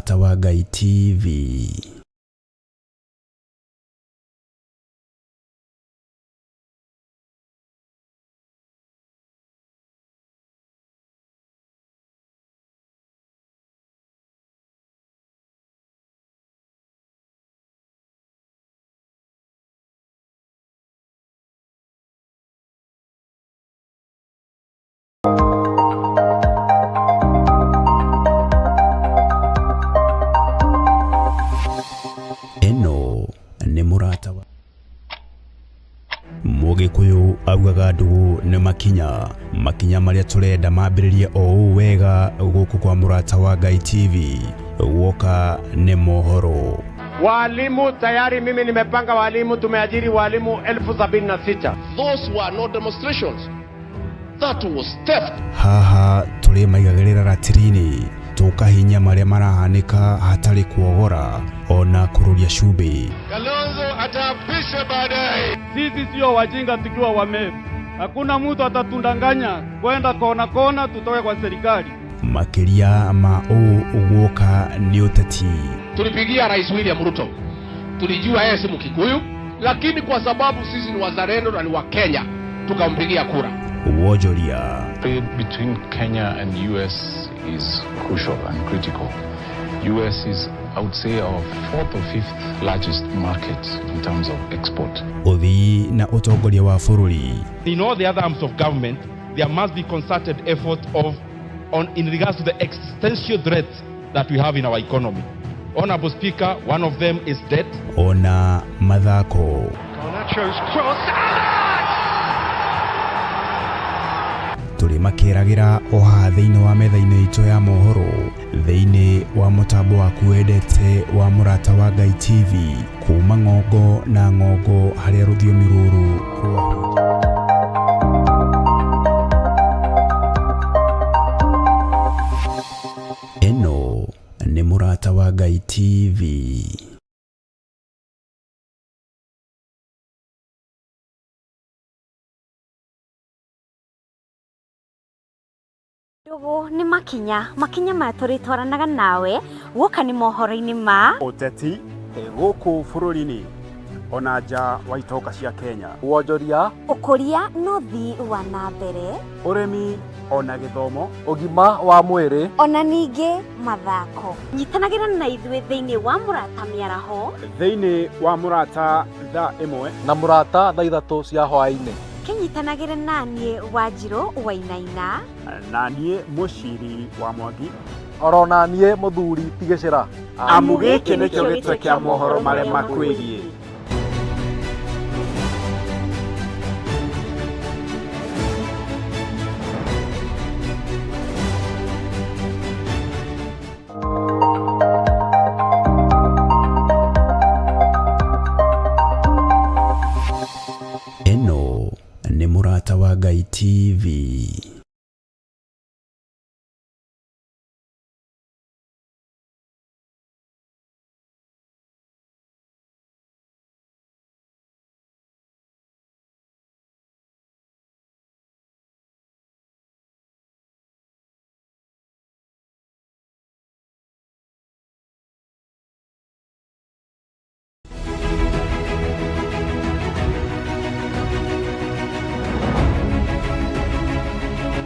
Mũrata wa Ngai TV. Ĩno nĩ Mũrata wa Mũgĩkũyũ augaga ndũgũ nĩ makinya, makinya marĩa tũrenda mambĩrĩrie o ũũ wega gũkũ kwa Mũrata wa Ngai TV, guoka nĩ mohoro. Walimu tayari mimi nimepanga walimu, tumeajiri walimu 76,000. Those were no demonstrations. That was theft. Haha tũrĩ maigagĩrĩra ratiri-inĩ tũkahinya marĩa marahanĩka hatarĩ kuogora ona kũrũria cumbĩ. Kalonzo ataapishwa baadaye. Sisi sio wajinga tukiwa Wameru. Hakuna mtu atatundanganya kwenda kona kona tutoke kwa serikali. Makĩria ma ũũ guoka nĩ ũteti. Tulipigia Rais William Ruto, tulijua yeye si Mkikuyu, lakini kwa sababu sisi ni wazalendo na ni wa Kenya tukampigia kura. Wonjoria. Trade between Kenya and US is crucial and critical. US is, I would say, our fourth or fifth largest market in terms of export. Ũthii na ũtongoria wa bũrũri. In all the other arms of government, there must be concerted effort of on in regards to the existential threats that we have in our economy. Honorable Speaker, one of them is debt. Ona mathako. Tũrĩ makĩragĩra o haha thĩinĩ wa metha-inĩ itũ ya mohoro, thĩinĩ wa mũtambo waku wendete wa Mũrata wa Ngai TV, kuma ng'ongo na ng'ongo harĩa rũthiomi rũrũ rwahunja. Ĩno nĩ Mũrata wa Ngai TV. Ndũgũ nĩ makinya, makinya maya tũrĩtwaranaga nawe guoka nĩ mohoro-inĩ ma ũteti gũkũ bũrũri-inĩ ona nja wa itoka cia Kenya, wonjoria, ũkũria na ũthii wa na mbere, ũrĩmi ona gĩthomo, ũgima wa mwĩrĩ, ona ningĩ mathako. Nyitanagĩra na ithuĩ thĩinĩ wa Mũrata Mĩaraho, thĩinĩ wa Mũrata thaa 1 na Mũrata thaa 3 cia hwaĩ-inĩ. Kĩnyitanagĩre naniĩ Wanjirũ Wainaina, na niĩ Mũciri wa Mwangi, oro na niĩ Mũthuri Tigĩcĩra, amu gĩkĩ nĩkĩo gĩtwe kĩa mohoro marĩa makwĩgiĩ. Ĩno nĩ Mũrata wa Ngai TV.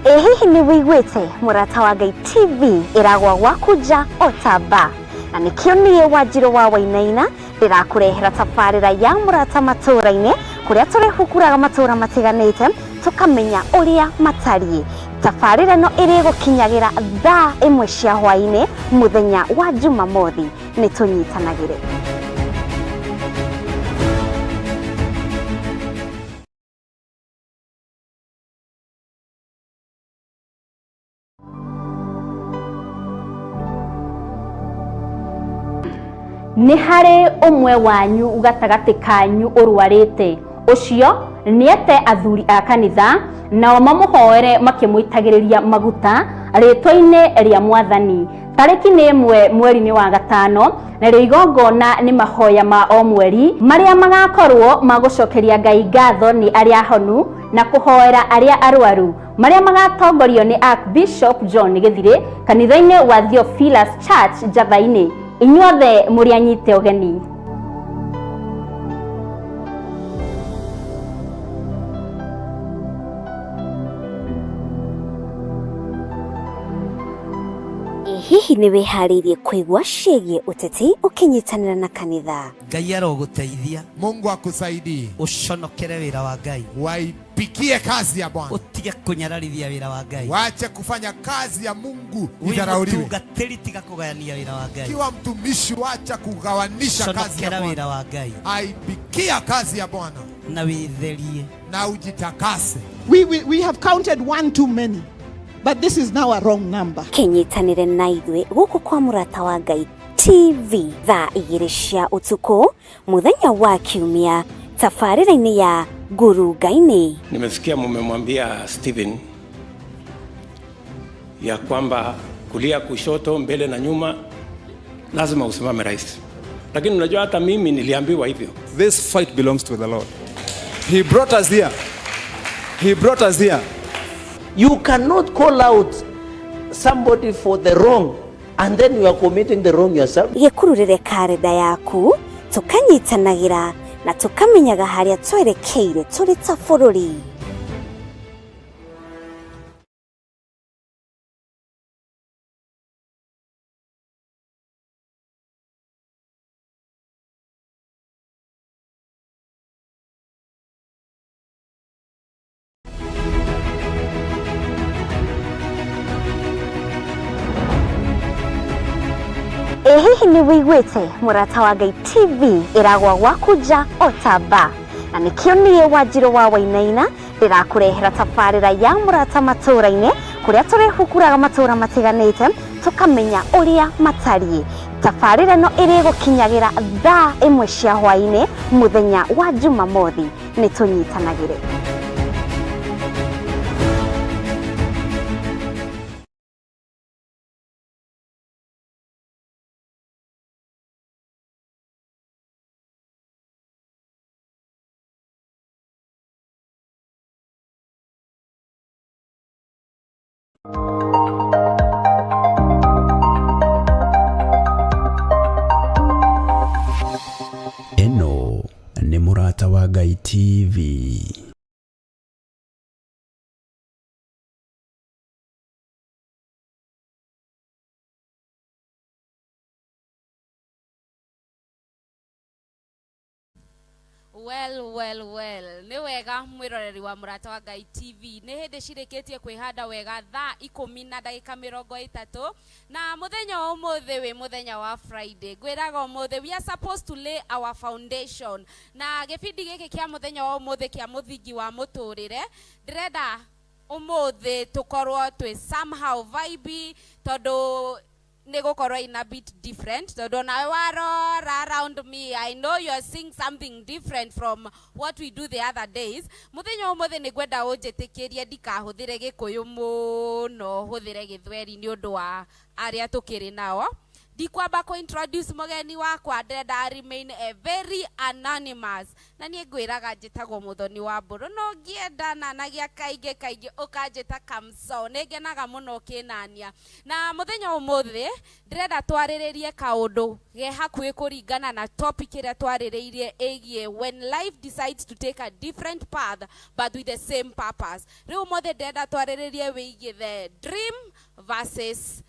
Ĩ hihi nĩ wĩiguĩte Mũrata wa Ngai TV ĩragwa gwaku nja o ta mba, na nĩkĩo niĩ Wanjirũ wa Wainaina ndĩrakũrehera tabarĩra ya Mũrata Matũũra-inĩ, kũrĩa tũrĩhukuraga matũũra matiganĩte tũkamenya ũrĩa matariĩ. Tabarĩra ĩno ĩrĩgũkinyagĩra thaa 1 cia hwaĩ-inĩ mũthenya wa Jumamothi. Nĩ tũnyitanagĩre. Nĩ harĩ ũmwe wanyu gatagatĩ kanyu ũrwarĩte, ũcio nĩete athuri a kanitha, nao mamũhoere makĩmũitagĩrĩria maguta rĩtwa-inĩ rĩa Mwathani. Tarĩki nĩ 1 mweri-inĩ wa 5, narĩo igongona nĩ mahoya ma o mweri marĩa magakorwo ma gũcokeria Ngai ngatho nĩ arĩa ahonu na kũhoera arĩa arwaru. Marĩa magatongorio nĩ Archbishop John Gĩthirĩ kanitha-inĩ wa Theophilus Church Njatha-inĩ. Inyuothe mũrĩ anyite ũgeni. Hihi nĩ wĩharĩirie kũigua ciĩgiĩ ũteti ũkĩnyitanĩra na kanitha? Ngai arogũteithia. Mungu akusaidie. Ũconokere wĩra wa Ngai. Waipikie kazi ya Bwana. Ũtige kũnyararithia wĩra wa Ngai. Wache kufanya kazi ya Mungu Wĩ idharauliwe. mũtungatĩri tiga kũgayania wĩra wa Ngai. Kiwa mtumishi, wacha kugawanisha kazi ya Conokera wĩra Bwana. wa Ngai Aipikia kazi ya Bwana na wĩtherie. na ujitakase. We have counted one too many, but this is now a wrong number. Kĩnyitanĩre na ithuĩ gũkũ kwa Mũrata wa Ngai TV thaa 2 cia ũtukũ mũthenya wa Kiumia tabarĩra-inĩ ya Ngurunga-inĩ. Nimesikia mumemwambia Stephen ya kwamba kulia, kushoto, mbele na nyuma lazima usimame rais, lakini unajua hata mimi niliambiwa hivyo. This fight belongs to the Lord. He brought us here. He brought us here. You cannot call out somebody for the wrong and then you are committing the wrong yourself. Gĩkururĩre karenda yaku tũkanyitanagĩra na tũkamenyaga harĩa twerekeire tũrĩ ta bũrũri. Ĩ hihi nĩ wĩiguĩte Mũrata wa Ngai TV ĩragwa gwaku nja o ta ba, na nĩkĩo niĩ Wanjirũ wa Wainaina ndĩrakũrehera tabarĩra ya Mũrata Matũũra-inĩ kũrĩa tũrĩhukuraga matũũra matiganĩte tũkamenya ũrĩa matariĩ. Tabarĩra ĩno ĩrĩgũkinyagĩra thaa 1 cia hwaĩ-inĩ mũthenya wa Jumamothi. Nĩ tũnyitanagĩre. Ĩno nĩ Mũrata wa Ngai TV. Well, well, well. Nĩ wega mwĩroreri wa Mũrata wa Ngai TV. Nĩ hĩndĩ cirĩkĩtie kwĩhanda wega thaa 10:30 na mũthenya wa ũmũthĩ wĩ mũthenya wa Friday. Ngwĩraga ũmũthĩ we are supposed to lay our foundation. Na gĩbindi gĩkĩ kĩa mũthenya wa ũmũthĩ kĩa mũthingi wa mũtũrĩre, ndĩrenda ũmũthĩ tũkorwo twĩ somehow vibe tondũ nĩ gũkorwo in a bit different tondũ onawe warora around me I know you are seeing something different from what we do the other days. Mũthenya wa ũmũthĩ nĩ ngwenda ũnjĩtĩkĩrie ndikahũthĩre gĩkũyũ mũno, hũthĩre gĩthweri nĩ ũndũ wa arĩa tũkĩrĩ nao. Ndikwamba kũ introduce mũgeni wakwa, ndĩrenda remain a very anonymous, na niĩ ngwĩraga njĩtagwo Mũthoni wa Mbũrũ, no ngĩenda nanagia kaingĩ kaingĩ ũkanjĩta Kamso. Nĩ ngenaga mũno ũkĩnania. Na mũthenya wa ũmũthĩ ndĩrenda twarĩrĩrie kaũndũ ge hakuhĩ kũringana na topic ĩrĩa twarĩrĩirie ĩgiĩ when life decides to take a different path but with the same purpose. Rĩu ũmũthĩ ndĩrenda twarĩrĩrie wĩgiĩ the dream versus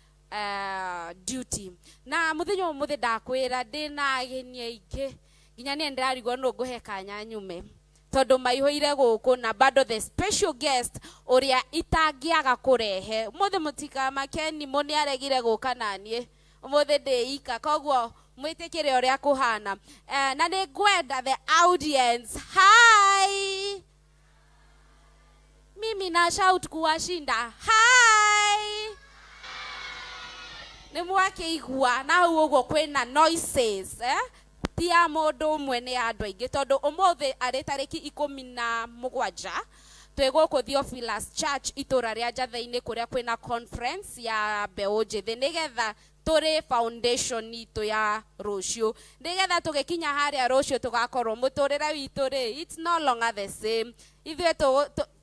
duty. Na mũthenya ũmũthĩ ndakwĩra ndĩna ageni aingĩ nginya niĩ ndĩrarigwo nũ ngũhe kanya nyume tondũ maihũire gũkũ, na bado the special guest ũrĩa itangĩaga kũrehe ũmũthĩ. Mũtikamakeni mũ nĩ aregire gũka naniĩ ũmũthĩ ndĩ ika, koguo mwĩtĩkĩre ũrĩa kũhana. Na nĩ ngwenda the audience hi, mimi na shout kuwashinda hi, nĩ mwakĩigua na hau ũguo kwĩna noises ti ya mũndũ ũmwe, nĩ ya andũ aingĩ tondũ ũmũthĩ arĩ tarĩki 17 twĩ gũkũ Theophilus Church itũra rĩa Njatha-inĩ kũrĩa kwĩna conference ya mbeũ njĩthĩ nĩgetha tũrĩ foundation itũ ya rũciũ, nĩgetha tũgĩkinya harĩa rũciũ tũgakorwo mũtũrĩre witũ rĩ it's no longer the same. Ithuĩ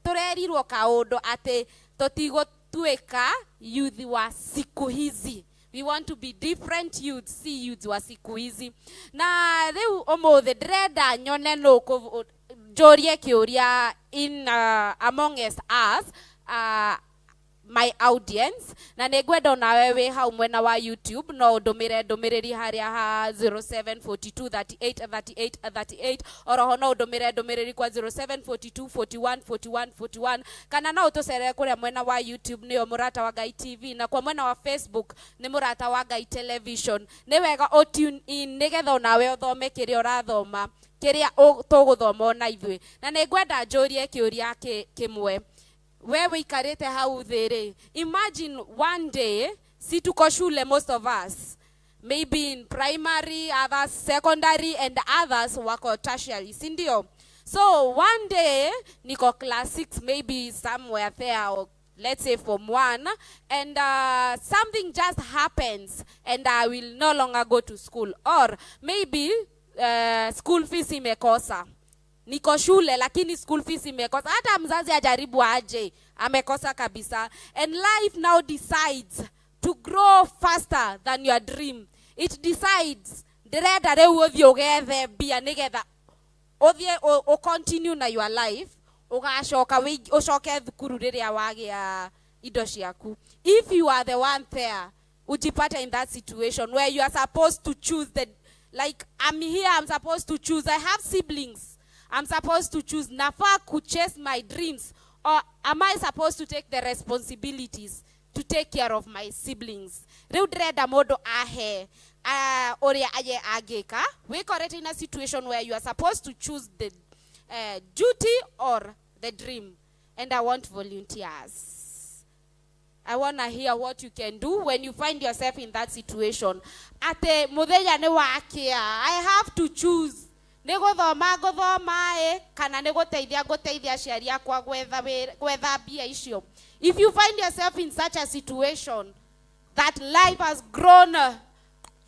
Tũrerirwo kaũndũ atĩ tũtigũtuĩka youth wa siku hizi. We want to be different youth, si youth wa siku hizi. Na rĩu ũmũthĩ ndĩrenda nyone nũ njũrie kĩũria in among us, my audience, na nĩ ngwenda onawe wĩ hau mwena wa YouTube no ũndũmĩre ndũmĩrĩri harĩa ha 0742383838. Oroho no ũndũmĩre ndũmĩrĩri kwa 0742414141, kana no ũtũcerere kũrĩa mwena wa YouTube nĩyo Mũrata wa Ngai TV, na kwa mwena wa Facebook nĩ Mũrata wa Ngai Television. Nĩ wega ũ tune in nĩgetha onawe ũthome kĩrĩa ũrathoma, kĩrĩa tũgũthoma ona ithuĩ. Na nĩ ngwenda njũrie kĩũria kĩmwe. We wĩikarĩte hau thĩ rĩ, imagine one day, si tuko shule, most of us, maybe in primary, others secondary, and others wako tertiary, si ndio? So one day niko class 6, maybe somewhere there, or let's say form 1, and something just happens and I will no longer go to school, or maybe school fees imekosa. Niko shule lakini school fees imekosa. Hata mzazi ajaribu aje, amekosa kabisa. And life now decides to grow faster than your dream. It decides, ndĩrenda rĩu ũthiĩ ũgethe mbia nĩgetha ũthiĩ ũ continue na your life, ũgacoka ũcoke thukuru rĩrĩa wagĩa indo ciaku. If you are the one there, ujipate in that situation where you are supposed to choose the, like, I'm here, I'm supposed to choose, I have siblings, I'm supposed to choose, nafaa kuchase my dreams, or am I supposed to take the responsibilities to take care of my siblings? Rĩu ndĩrenda mũndũ ahe ũrĩa aye angĩka wĩkorete in a situation where you are supposed to choose the duty or the dream. And I want volunteers. I want to hear what you can do when you find yourself in that situation. Ate muthenya nĩ wakia, I have to choose. Nĩ gũthoma ngũthoma ĩ, kana nĩ gũteithia ngũteithia aciari akwa gwetha mbia icio. If you find yourself in such a situation that life has grown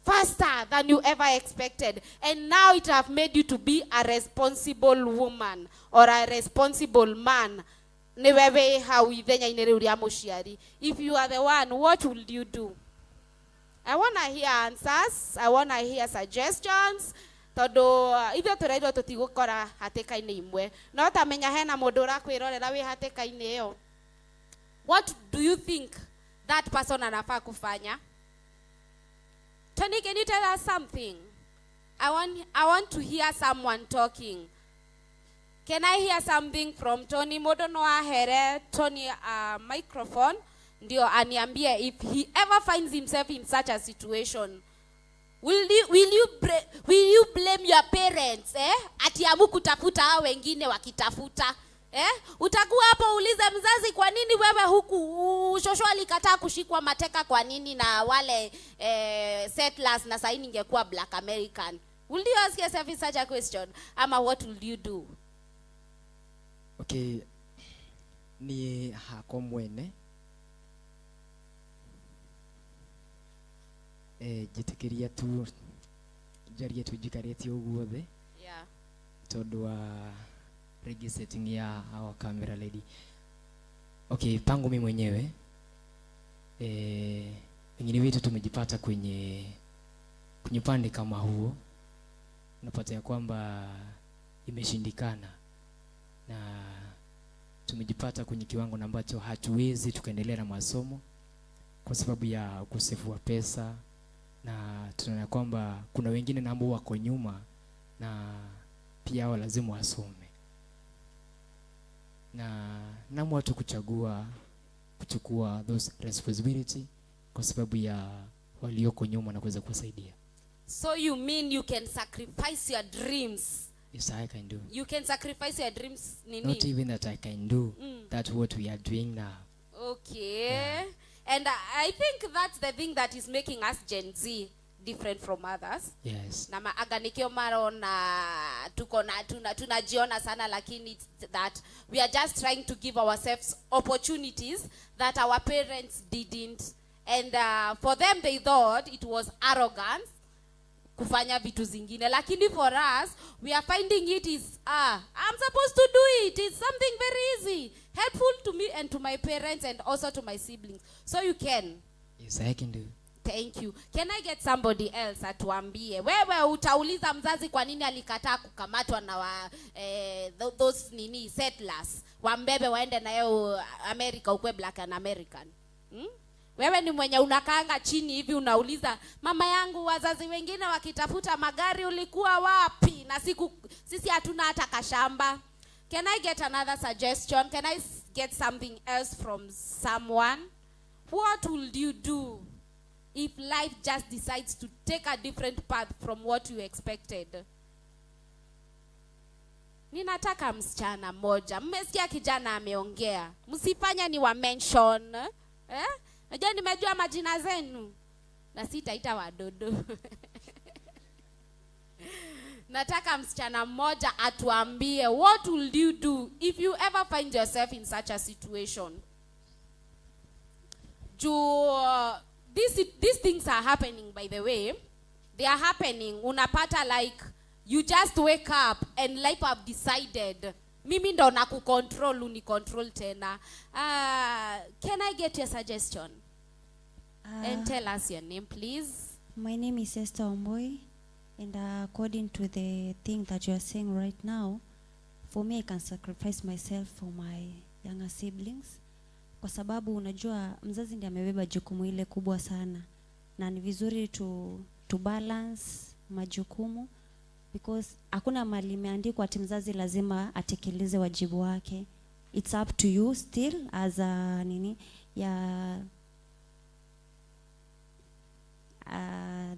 faster than you ever expected, and now it have made you to be a responsible woman or a responsible man, nĩwe wĩ hau ithenya-inĩ rĩu rĩa mũciari. If you are the one, what will you do? I want to hear answers. I want to hear suggestions. Tondũ ithuĩ tũrairwo tũtigũkora hatĩka-inĩ imwe, no tamenya hena mũndũ ũrakwĩrorera wĩ hatĩka-inĩ ĩyo. What do you think that person anafaa kufanya? Tony, can you tell us something? I want to hear someone talking. Can I hear something from Tony? Mũndũ no ahere Tony a microphone ndio aniambie if he ever finds himself in such a situation. Will you blame your parents, eh? Ati hamukutafuta hao wengine wakitafuta. Eh? Utakuwa hapo ulize mzazi, kwa nini wewe huku shosho alikataa kushikwa mateka, kwa nini na wale settlers, na sasa ningekuwa Black American. Will you ask yourself in such a question? Ama what will you do? Okay, niĩ hakwa mwene njĩtĩkĩria tu njarie tu njikarĩte ũguo thĩ tondũ wa rĩngĩ setting ya our camera lady. Okay, pangu mimi mwenyewe, wengine wetu tumejipata kwenye upande kama huo, unapata ya kwamba imeshindikana na tumejipata kwenye kiwango na ambacho hatuwezi tukaendelea na masomo kwa sababu ya ukosefu wa pesa, na tunaona kwamba kuna wengine na ambao wako nyuma na pia hao lazima wasome, na naamua watu kuchagua kuchukua those responsibility kwa sababu ya walioko nyuma na kuweza kuwasaidia. So you mean you can sacrifice your dreams? Yes, I can do. You can sacrifice your dreams, nini? Not even that I can do. That's what we are doing now. Okay. And I think that's the thing that is making us Gen Z different from others. Yes. Na maaga nikio marona tuko na tunajiona sana, lakini it's that we are just trying to give ourselves opportunities that our parents didn't, and for them they thought it was arrogance kufanya vitu zingine, lakini for us we are finding it is, ah, I'm supposed to do it, it's something very easy. and to my parents and also to my siblings. So you can. Yes, I can do. Thank you. Can I get somebody else atuambie? Wewe utauliza mzazi kwa nini alikataa kukamatwa na those nini settlers wambebe waende nayo America ukwe black and American. Wewe ni mwenye unakaanga chini hivi unauliza mama yangu, wazazi wengine wakitafuta magari ulikuwa wapi? Na siku sisi hatuna hata kashamba. Can I get another suggestion? Can I get something else from someone? What would you do if life just decides to take a different path from what you expected? Ninataka msichana mmoja. Mmesikia kijana ameongea. Msifanye ni wa mention. Eh? Najua nimejua majina zenu. Na sitaita wadodo. Nataka msichana mmoja atuambie, what will you do if you ever find yourself in such a situation? These things are happening, by the way. They are happening. Unapata like you just wake up and life have decided. Mimi ndo nakucontrol, unicontrol tena. Can I get your suggestion? And tell us your name, please. My name is Esther Omboi, and according to the thing that you are saying right now, for me, I can sacrifice myself for my younger siblings. Kwa sababu unajua mzazi ndiye amebeba jukumu ile kubwa sana, na ni vizuri to balance majukumu, because hakuna mali imeandikwa ati mzazi lazima atekeleze wajibu wake. It's up to you still as a nini ya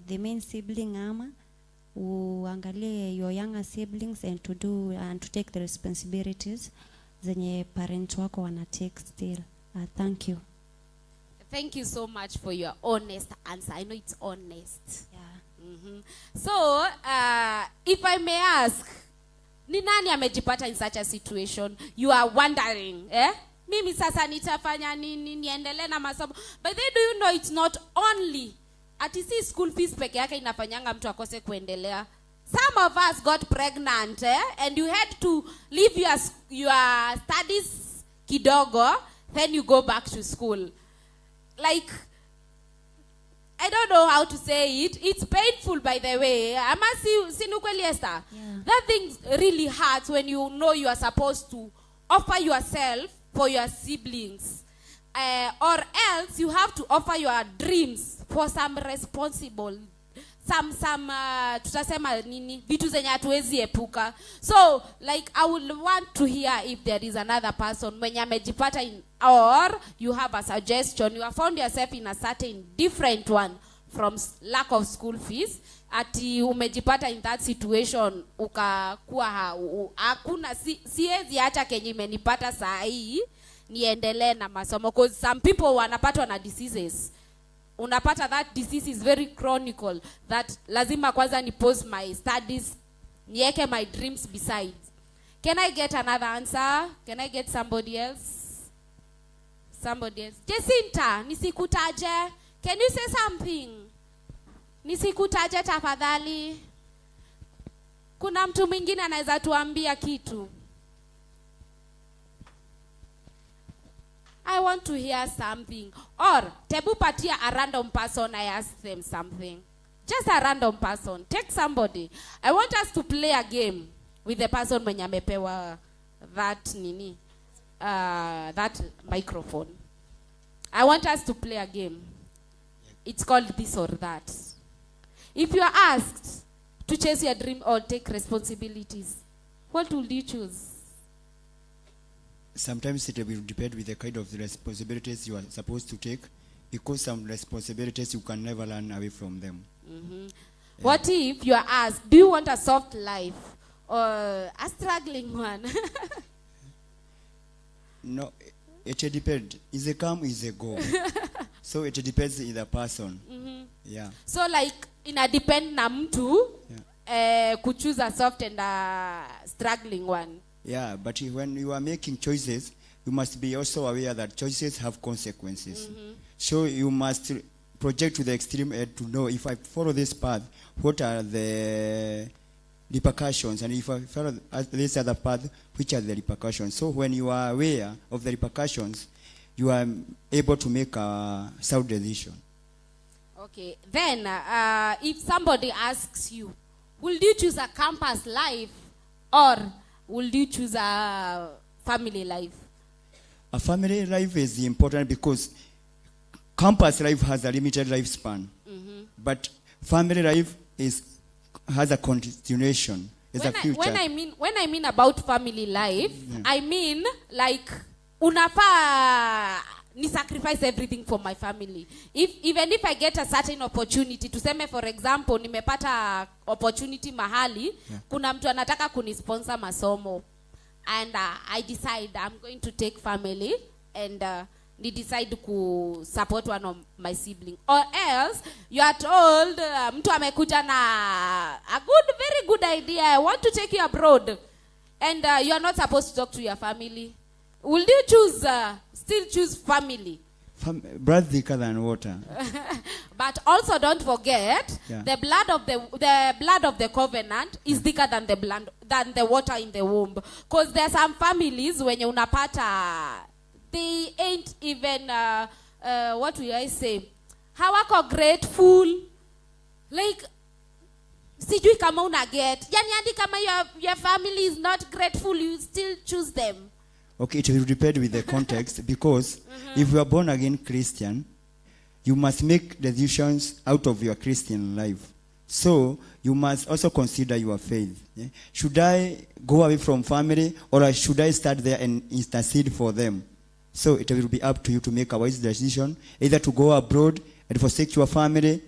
the main sibling, ama uangalie your younger siblings and to do and to take the responsibilities zenye parents wako wana take still. Thank you. Thank you so much for your honest answer. I know it's honest. Yeah. Mm-hmm. So, if I may ask, ni nani amejipata in such a situation? You are wondering, eh? Mimi sasa nitafanya nini? Niendelee na masomo? But then do you know it's not only ati si school fees peke yake inafanyanga mtu akose kuendelea. Some of us got pregnant, eh? And you had to leave your studies kidogo, then you go back to school. Like, I don't know how to say it. It's painful, by the way. Ama si ni ukweli, Esther? Yeah. That thing really hurts when you know you are supposed to offer yourself for your siblings. Or else you have to offer your dreams for some responsible, some tutasema nini, vitu zenye hatuwezi epuka. So, like, I would want to hear if there is another person mwenye amejipata in, or you have a suggestion, you have found yourself in a certain different one from lack of school fees, ati umejipata in that situation, ukakuwa hakuna, siwezi acha kenye imenipata saa hii, niendelee na masomo. Because some people wanapatwa na diseases. Unapata that disease is very chronical, that lazima kwanza ni pause my studies, nieke my dreams besides. Can I get another answer? Can I get somebody else? Somebody else. Jacinta, nisikutaje. Can you say something? Nisikutaje tafadhali. Kuna mtu mwingine anaweza tuambia kitu? I want to hear something. Or, tebu patia a random person, I ask them something. Just a random person. Take somebody. I want us to play a game with the person mwenye amepewa that nini, that microphone. I want us to play a game. It's called this or that. If you are asked to chase your dream or take responsibilities, what would you choose? Sometimes it will depend with the kind of responsibilities you are supposed to take, because some responsibilities you can never run away from them. Mm-hmm. Yeah. What if you are asked, do you want a soft life or a struggling one? No, it depends. Is a come, is a go. So it depends on the person. Mm-hmm. Yeah. So like, ina depend na mtu, Yeah. Kuchoose a soft and a struggling one. Yeah, but when you are making choices, you must be also aware that choices have consequences. Mm-hmm. So you must project to the extreme end to know, if I follow this path, what are the repercussions? And if I follow this other path, which are the repercussions? So when you are aware of the repercussions, you are able to make a sound decision. Okay. Then, if somebody asks you, will you choose a campus life or will you choose a family life? A family life is important because campus life has a limited lifespan. But family life has a continuation, is a When I, future. when I mean about family life, Yeah. I mean like unafaa ni sacrifice everything for my family. If even if I get a certain opportunity, tuseme for example nimepata opportunity mahali, kuna mtu anataka kunisponsor masomo and I decide I'm going to take family and ni decide ku support one of my sibling, or else you are told, mtu amekuja na a good, very good idea, "I want to take you abroad," and you are not supposed to talk to your family. Will you choose still choose family? Blood thicker than water. But also don't forget, the blood of the covenant is thicker than the water in the womb, because there are some families wenye unapata they ain't even, what will I say, hawako grateful. Like, sijui kama una get, yani hadi kama your family is not grateful, you still choose them. Okay, it will depend with the context, because if you are born again Christian, you must make decisions out of your Christian life. So you must also consider your faith. Yeah? Should I go away from family or should I start there and intercede for them? So it will be up to you to make a wise decision, either to go abroad and forsake your family,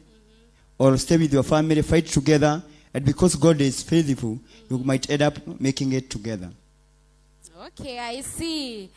or stay with your family, fight together, and because God is faithful, you might end up making it together. Okay, I see.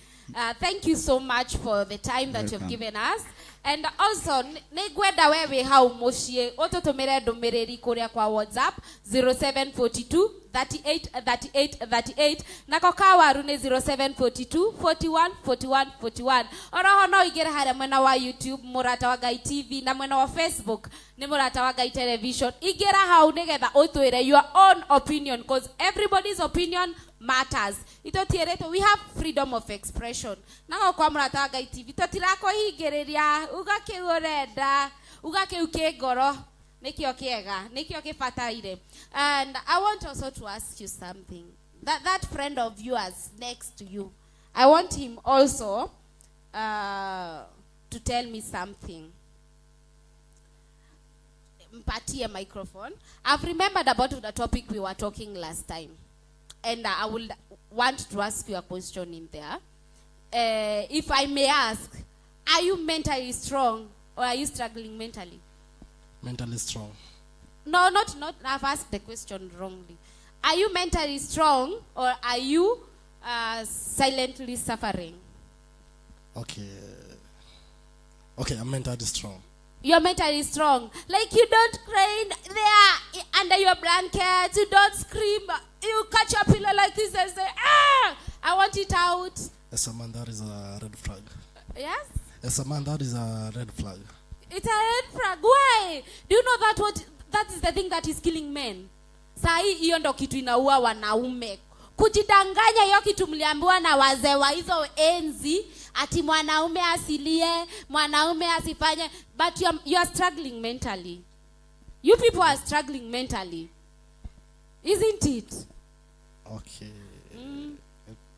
Thank you so much for the time that you've Welcome. Given us. And also, nĩngwenda we wĩ hau mũciĩ ũtũtũmĩre ndũmĩrĩri kũrĩa kwa WhatsApp 0742 38 38 38, nako kawaru nĩ 0742 41 41 41. Oroho no ũingĩre harĩa mwena wa YouTube, Mũrata wa Ngai TV, na mwena wa Facebook nĩ Mũrata wa Ngai Television. Ingĩra hau nĩgetha ũtwĩre your own opinion, 'cause everybody's opinion matters. Itũtiĩrĩtwo, we have freedom of expression nako kwa Mũrata wa Ngai TV tũtirakũhingĩrĩria. Uga kĩu ũrenda, uga kĩu kĩ ngoro, nĩkĩo kĩega, nĩkĩo kĩbataire. And I want also to ask you something. That friend of yours next to you, I want him also to tell me something. Mpatie microphone. I've remembered about the topic we were talking last time, and I would want to ask you a question in there. If I may ask, are you mentally strong or are you struggling mentally? Mentally strong. No, not, I've asked the question wrongly. Are you mentally strong or are you silently suffering? Okay, I'm mentally strong. You're mentally strong. Like, you don't cry there under your blanket. You don't scream. You catch your pillow like this and say, "Ah, I want it out." As a man, that is a red flag. Yes? As a man, that is a red flag. It's a red flag. Why? Do you know that what that is the thing that is killing men? Sahi hiyo ndo kitu inaua wanaume. Kujidanganya hiyo kitu mliambiwa na wazee wa hizo enzi, ati mwanaume asilie, mwanaume asifanye, but you are struggling mentally. You people are struggling mentally. Isn't it? Okay.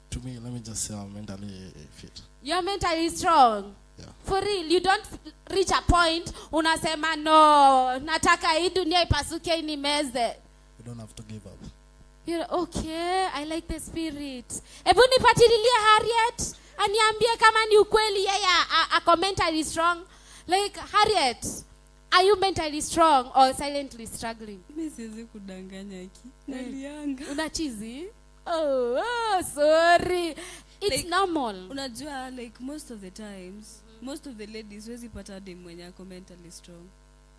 To me, let me just say I'm mentally fit. You're mentally strong. Yeah. For real, you don't reach a point unasema, "No, nataka hii dunia ipasuke inimeze." You don't have to give up. You're okay, I like the spirit. Hebu nipatililie Harriet aniambie kama ni ukweli yeye ako mentally strong. Like, Harriet, are you mentally strong or silently struggling? Mi siwezi kudanganya ki. Nalianga. Una chizi? Oh, sorry. It's Like, normal. Unajua, like, most of the times, most of the ladies, huwezi pata dem mwenye ako mentally strong.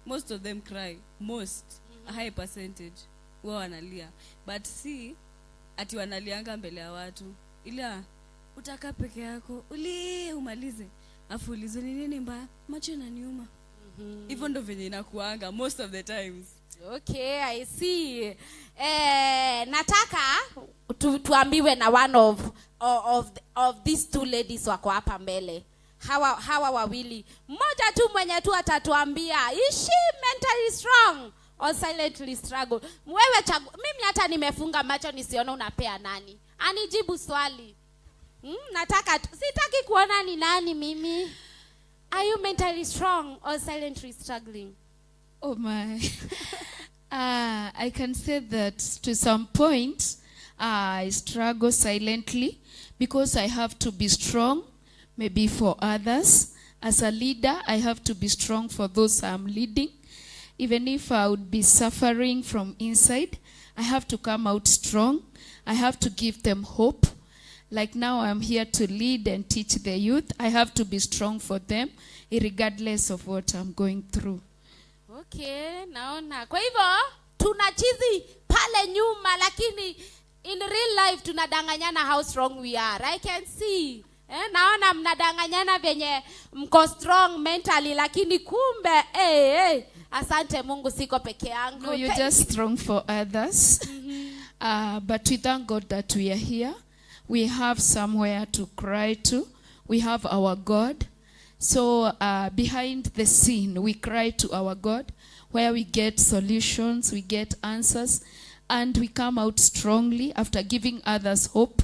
Most of them cry. Most, a high percentage huwa wanalia, but si ati wanalianga mbele ya watu, ila utakaa peke yako ulie umalize, afu ulizwe ni nini mbaya, macho inaniuma. Hivyo ndo venye inakuanga most of the times. Okay, I see. Nataka tuambiwe na one of these two ladies wako hapa mbele. Hawa wawili. Mmoja tu mwenye tu atatuambia, is she mentally strong or silently struggle? Wewe mimi hata nimefunga macho nisione unapea nani. Anijibu swali. Nataka sitaki kuona ni nani mimi. Are you mentally strong or silently struggling? Oh my. I can say that to some point I struggle silently because I have to be strong maybe for others. As a leader, I have to be strong for those I'm leading. Even if I would be suffering from inside, I have to come out strong. I have to give them hope. Like now I'm here to lead and teach the youth. I have to be strong for them, regardless of what I'm going through. Okay, naona. Kwa hivyo, tunachizi pale nyuma, lakini in real life tunadanganyana how strong we are. I can see. Naona mnadanganyana venye mko strong mentally, lakini kumbe, asante Mungu siko peke yangu. No, you're just strong for others. But we thank God that we are here. We have somewhere to cry to. We have our God. So behind the scene, we cry to our God, where we get solutions, we get answers, and we come out strongly after giving others hope,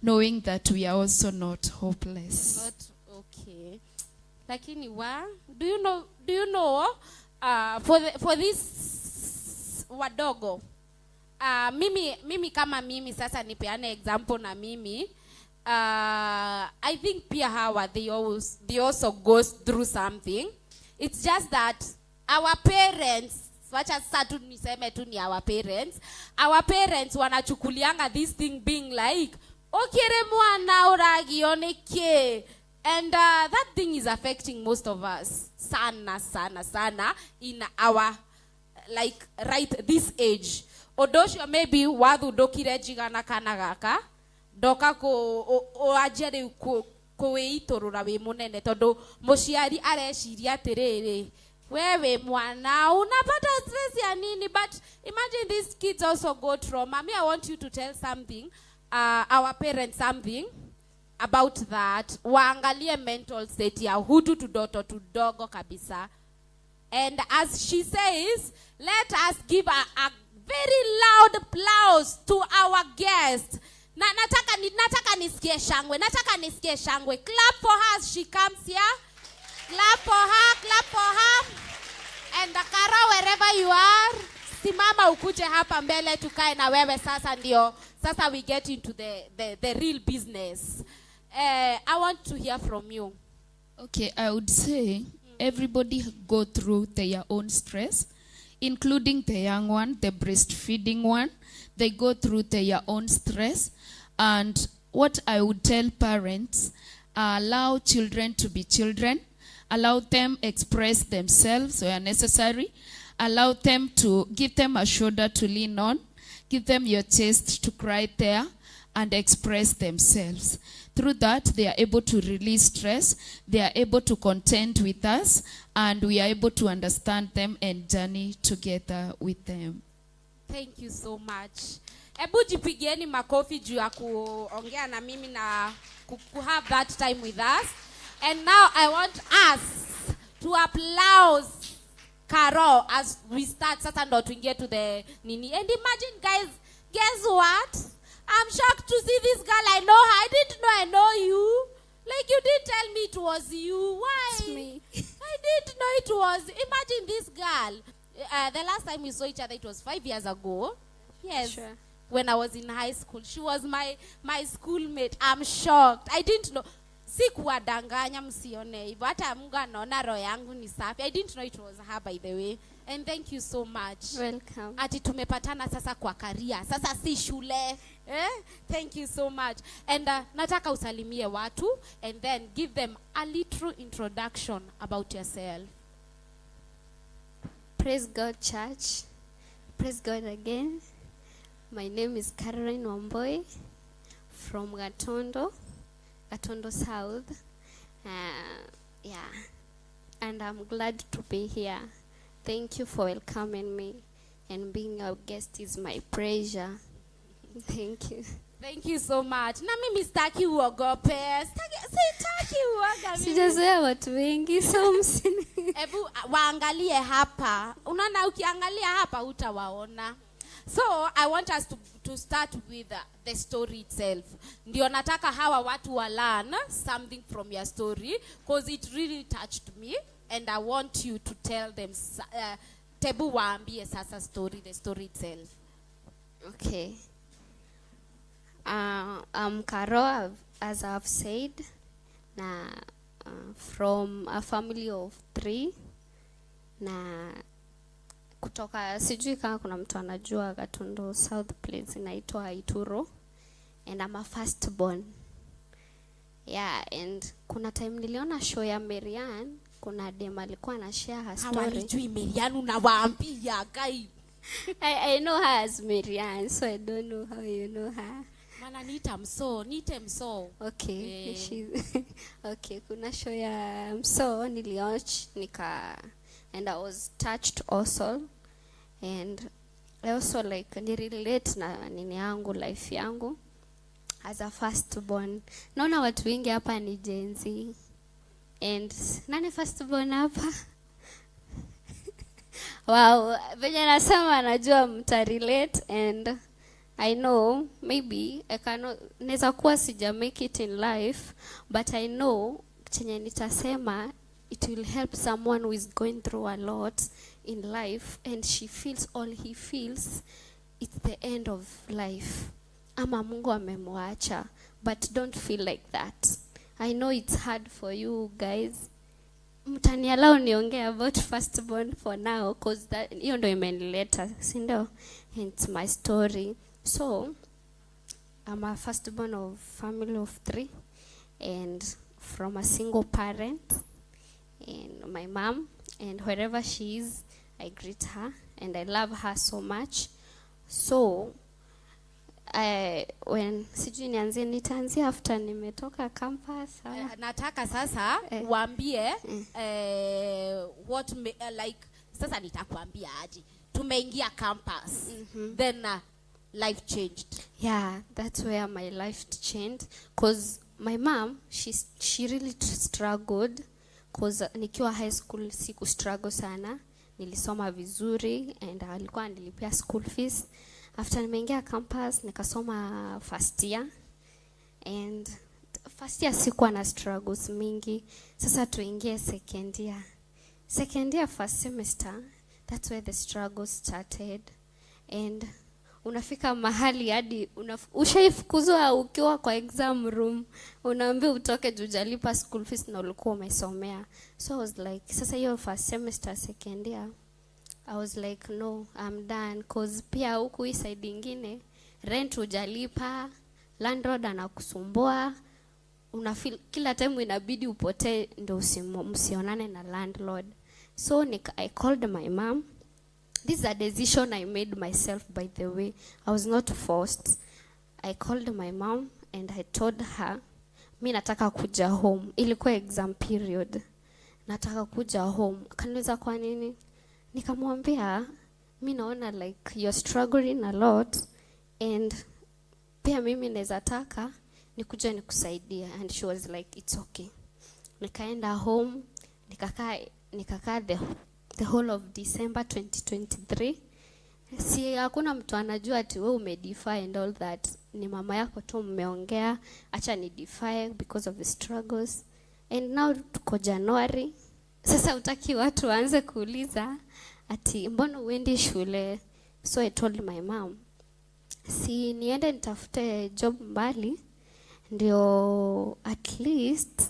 knowing that we are also not hopeless. Not okay. Lakini wa, do you know for this wadogo, mimi kama mimi sasa nipeane example na mimi, I think pia hawa they also goes through something. It's just that our parents, wacha sasa tu niseme tu ni our parents wanachukulianga this thing being like okere mwana uragioneke, and that thing is affecting most of us sana sana sana in our like right this age. Odoshio maybe wathundukire njigana kana gaka ndoka ku anjie riu kuwiiturura wi munene tondu muciari areciria atiriri wewe mwana unapata stress ya nini. But imagine these kids also go trauma. Me, I want you to tell something, our parents something about that. Waangalie mental state ya hutu tudoto tudogo kabisa. And as she says, let us give a very loud applause to our guest. Na, nataka nisikie shangwe. Nataka nisikie shangwe. Clap for her as she comes here. Clap for her, clap for her. And Karo, wherever you are, simama ukuje hapa mbele tukae na wewe sasa ndio. Sasa we get into the real business. I want to hear from you. Okay, I would say everybody go through their own stress, including the young one, the breastfeeding one. They go through their own stress. And what I would tell parents, allow children to be children. Allow them express themselves where necessary. Allow them to give them a shoulder to lean on. Give them your chest to cry there and express themselves. Through that, they are able to release stress. They are able to contend with us, and we are able to understand them and journey together with them. Thank you so much. Ebu jipigieni makofi juu ya kuongea na mimi na ku have that time with us. And now I want us to applause Caro as we start. Sasa ndo tuingie to the nini. And imagine guys, guess what? I'm shocked to see this girl. I know her. I didn't know I know you. Like you didn't tell me it was you. Why? It's me. I didn't know it was. Imagine this girl. The last time we saw each other, it was 5 years ago. Yes. Sure. When I was in high school. She was my schoolmate. I'm shocked. I didn't know. Sikuwadanganya msione hivyo. Hata Mungu anaona roho yangu ni safi. I didn't know it was her, by the way. And thank you so much. Welcome. Ati tumepatana sasa kwa career. Sasa si shule. Eh? Thank you so much. And nataka usalimie watu and then give them a little introduction about yourself. Praise God, church. Praise God again. My name is Caroline Wamboi from Gatondo South. Yeah. And I'm glad to be here. Thank you for welcoming me. and being a guest is my pleasure. Thank you. Thank you so much. Na mimi sitaki uogope. Sitaki uoga mimi. Sijazoea watu wengi, so msini. Ebu waangalie hapa. Unaona, ukiangalia hapa utawaona. So I want us to start with the story itself. Ndio nataka hawa watu wa learn something from your story, because it really touched me and I want you to tell them, tebu waambie sasa story, the story itself. Okay. I'm Caro, as I've said, na from a family of 3, na kutoka, sijui kama kuna mtu anajua Gatundu South place inaitwa Ituro, and I'm a first born. Yeah, and kuna time niliona show ya Marianne, kuna dem alikuwa na share her story. Hawalijui Marianne, unawaambia guy. I know her as Marianne, so I don't know how you know her. Mana niita Mso, niite Mso. Okay, okay, kuna show ya Mso niliwatch nika, and I was touched also, and I also like nirelate na nini yangu, life yangu as a firstborn. Naona watu wengi hapa ni Gen Z. And nani firstborn hapa? Wow, venye nasema najua mta relate, and I know maybe I cannot, naweza kuwa sija make it in life, but I know chenye nitasema it will help someone who is going through a lot in life and she feels all he feels it's the end of life. Ama Mungu amemwacha, but don't feel like that. I know it's hard for you guys. Mtaniallow niongee about firstborn for now, cause that hiyo ndio imenileta, si ndio? It's my story. So I'm a firstborn of family of 3 and from a single parent, and my mom, and wherever she is, I greet her and I love her so much. So when sijui nianzie, nitaanzia after nimetoka campus. Nataka sasa uambie what like sasa nitakwambia aje tumeingia campus, then life changed. Yeah, that's where my life changed, cause my mom, she really struggled, cause nikiwa high school siku struggle sana, nilisoma vizuri and alikuwa anilipia school fees. After nimeingia campus nikasoma first year, and first year sikuwa na struggles mingi. Sasa tuingie second year. Second year first semester, that's where the struggles started. And unafika mahali hadi ushaifukuzwa ukiwa kwa exam room, unaambiwa utoke juu hujalipa school fees na ulikuwa umesomea. So I was like, sasa hiyo first semester second year I was like, no, I'm done, cause pia huku hii side ingine rent hujalipa, landlord anakusumbua, una feel kila time inabidi upotee ndio msionane na landlord. So I called my mom. This is a decision I made myself, by the way. I was not forced. I called my mom and I told her, mi nataka kuja home. Ilikuwa exam period. Nataka kuja home. Akaniuliza kwa nini? Nikamwambia, mi naona like you're struggling a lot and pia mimi naweza taka nikuja nikusaidia. And she was like, it's okay. Nikaenda home, nikakaa the whole of December 2023. Si hakuna mtu anajua ati wewe umedefy and all that. Ni mama yako tu mmeongea, acha ni defy because of the struggles. And now tuko January. Sasa utaki watu waanze kuuliza ati mbona uendi shule? So I told my mom, si niende nitafute job mbali ndio at least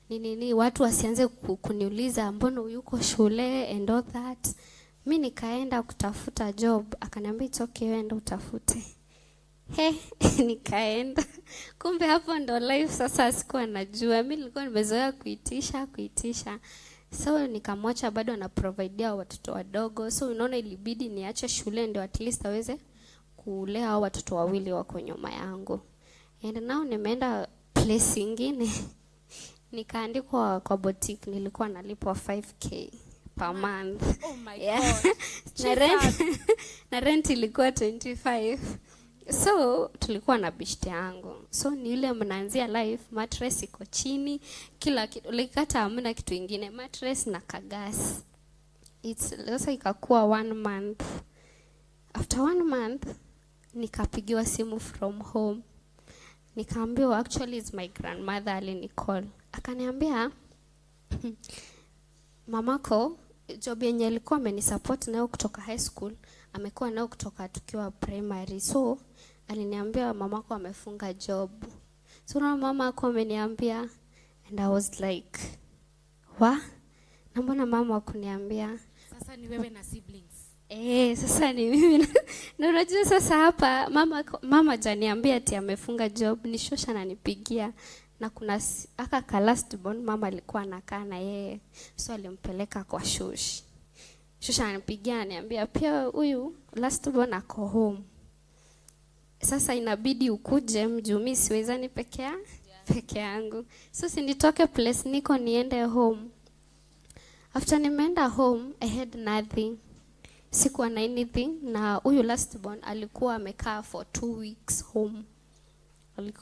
nini watu wasianze kuniuliza mbona yuko shule and all that. Mi nikaenda kutafuta job, akaniambia it's okay, wewe utafute. He, nikaenda. Kumbe hapo ndo life sasa, sikuwa najua. Mimi nilikuwa nimezoea kuitisha. So nikamwacha bado ana providea watoto wadogo. So unaona ilibidi niache shule ndio at least aweze kulea hao watoto wawili wako nyuma yangu. And now nimeenda place ingine. Nikaandikwa kwa boutique, nilikuwa nalipwa 5k per month. Oh my Yeah. God. Na rent, na rent ilikuwa 25. So tulikuwa na bishte yangu, so ni ile mnaanzia life, mattress iko chini, kila kitu like, hata hamna kitu ingine, mattress na kagas. It's sasa ikakuwa one month. After one month nikapigiwa simu from home, nikaambiwa, actually it's my grandmother alinicall, akaniambia mamako job yenye alikuwa amenisupport nayo kutoka high school amekuwa nayo kutoka tukiwa primary, so aliniambia mamako amefunga job. So na mama ako ameniambia, and I was like, wa, na mbona mama hakuniambia? Sasa ni wewe na siblings. Eh, sasa ni mimi na unajua sasa hapa mama hajaniambia ati amefunga job, ni shosha ananipigia, na kuna aka ka last born mama alikuwa anakaa na yeye, so alimpeleka kwa shosh. Shosha ananipigia ananiambia pia huyu last born ako home. Sasa inabidi ukuje mjuu, mimi siwezani peke yangu. So si nitoke place niko niende home. After nimeenda home, I had nothing. Sikuwa na anything, na huyu last born alikuwa amekaa for 2 weeks home.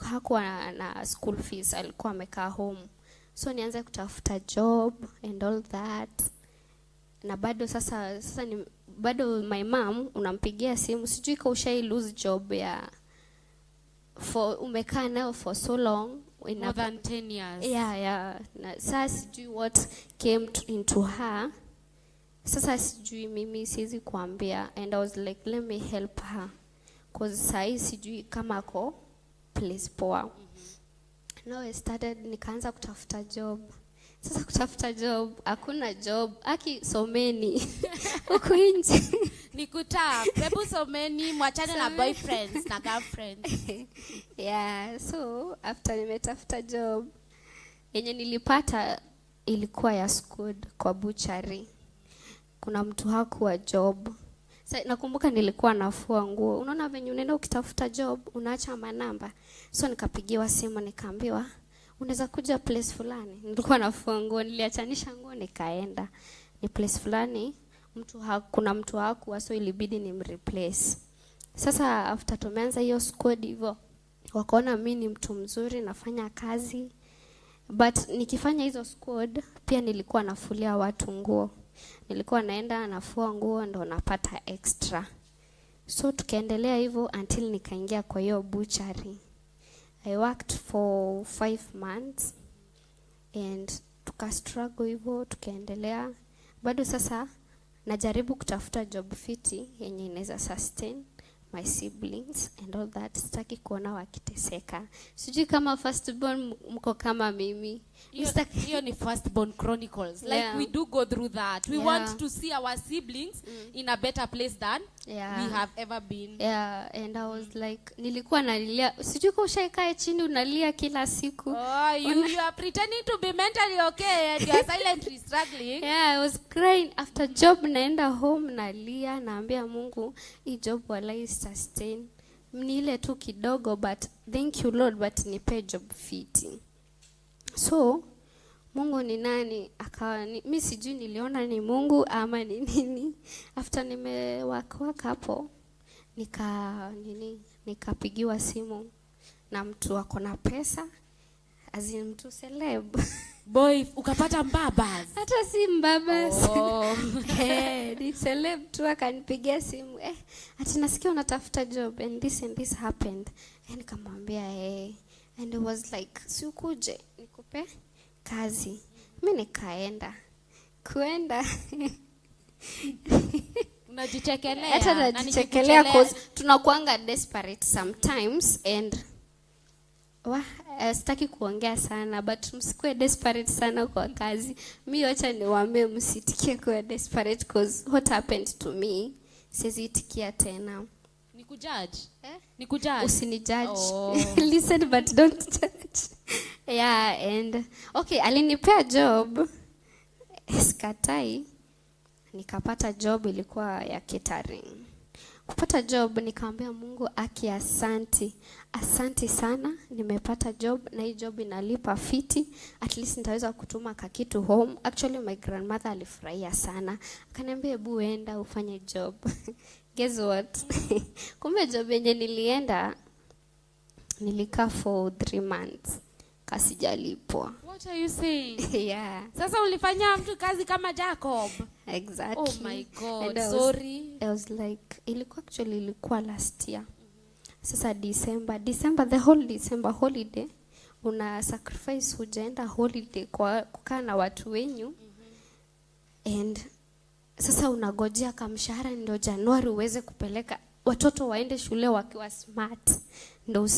Hakuwa na school fees, alikuwa amekaa home. So nianze kutafuta job and all that. Na bado sasa ni, bado my mom unampigia simu, sijui kama ushai lose job ya for umekaa nayo for so long, More than 10 years. Yeah. Na sasa sijui what came into her. Sasa sijui mimi siwezi kuambia, and I was like, let me help her, cause sahi sijui kama ako place poa. Now I started, nikaanza kutafuta job. Sasa kutafuta job, hakuna job. Aki someni huku nje. Ni kutap. Hebu someni, mwachane na Someni. boyfriends na girlfriends. Yeah, so after nimetafuta job yenye nilipata ilikuwa ya school kwa butchery. Kuna mtu hakuwa job. Sa, nakumbuka nilikuwa nafua nguo. Unaona venye unaenda ukitafuta job unaacha manamba. So nikapigiwa simu nikaambiwa unaweza kuja place fulani. Nilikuwa nafua nguo, niliachanisha nguo nikaenda. Ni place fulani, kuna mtu hakuwa, so ilibidi nimreplace. Sasa after tumeanza hiyo squad hivyo, wakaona mimi ni mtu mzuri, nafanya kazi. But nikifanya hizo squad pia nilikuwa nafulia watu nguo. Nilikuwa naenda nafua nguo ndo napata extra. So tukaendelea hivyo until nikaingia kwa hiyo butchery. I worked for 5 months and tuka struggle hivyo, tukaendelea. Bado sasa najaribu kutafuta job fiti yenye inaweza sustain my siblings and all that. Sitaki kuona wakiteseka. Sijui kama firstborn mko kama mimi. Hiyo ni Firstborn Chronicles. We do go through that. We want to see our siblings in a better place than we have ever been. Yeah, and I was like, nilikuwa nalilia. Sijui kama ushaikae chini unalia kila siku. Oh, you are pretending to be mentally okay and you are silently struggling. Yeah, I was crying after job, naenda home nalia, naambia Mungu, hii job walai sustain. Ni ile tu kidogo, but thank you Lord, but nipe job fiti. So Mungu ni nani? Akawa ni, mi sijui niliona ni Mungu ama ni nini. After nime work hapo, nikapigiwa simu na mtu ako na pesa, as in mtu celeb. Boy, ukapata mbabas. Hata si mbabas. Oh. Ni celeb tu akanipigia simu. Ati nasikia unatafuta job and this and this happened. Nikamwambia. And it was like, si ukuje nikupe kazi. Mimi nikaenda. Kuenda. Unajichekelea. Hata Na najichekelea nikikuchelea. cause tunakuanga desperate sometimes and sitaki kuongea sana, but msikuwe desperate sana kwa kazi. Mi wacha niwaambie msitikie kuwa desperate cause what happened to me siwezi itikia tena. Nikujudge? Nikujudge? Usinijudge. Oh. Listen but don't judge. Yeah, and okay, alinipea job. Sikatai. Nikapata job ilikuwa ya catering. Kupata job nikamwambia Mungu, aki asanti. Asanti sana, nimepata job na hii job inalipa fiti. At least nitaweza kutuma kakitu home. Actually my grandmother alifurahia sana. Akaniambia hebu enda ufanye job. Guess what? Kumbe job yenye nilienda nilikaa for 3 months. Kasijalipwa. What are you saying? Yeah. Sasa ulifanya mtu kazi kama Jacob. Exactly. Oh my God. And Sorry. I was like, ilikuwa last year. Sasa December, the whole December holiday, una sacrifice hujaenda holiday kwa kukaa na watu wenyu. And sasa unagojea kamshahara ndio Januari uweze kupeleka watoto waende shule wakiwa smart. Ndio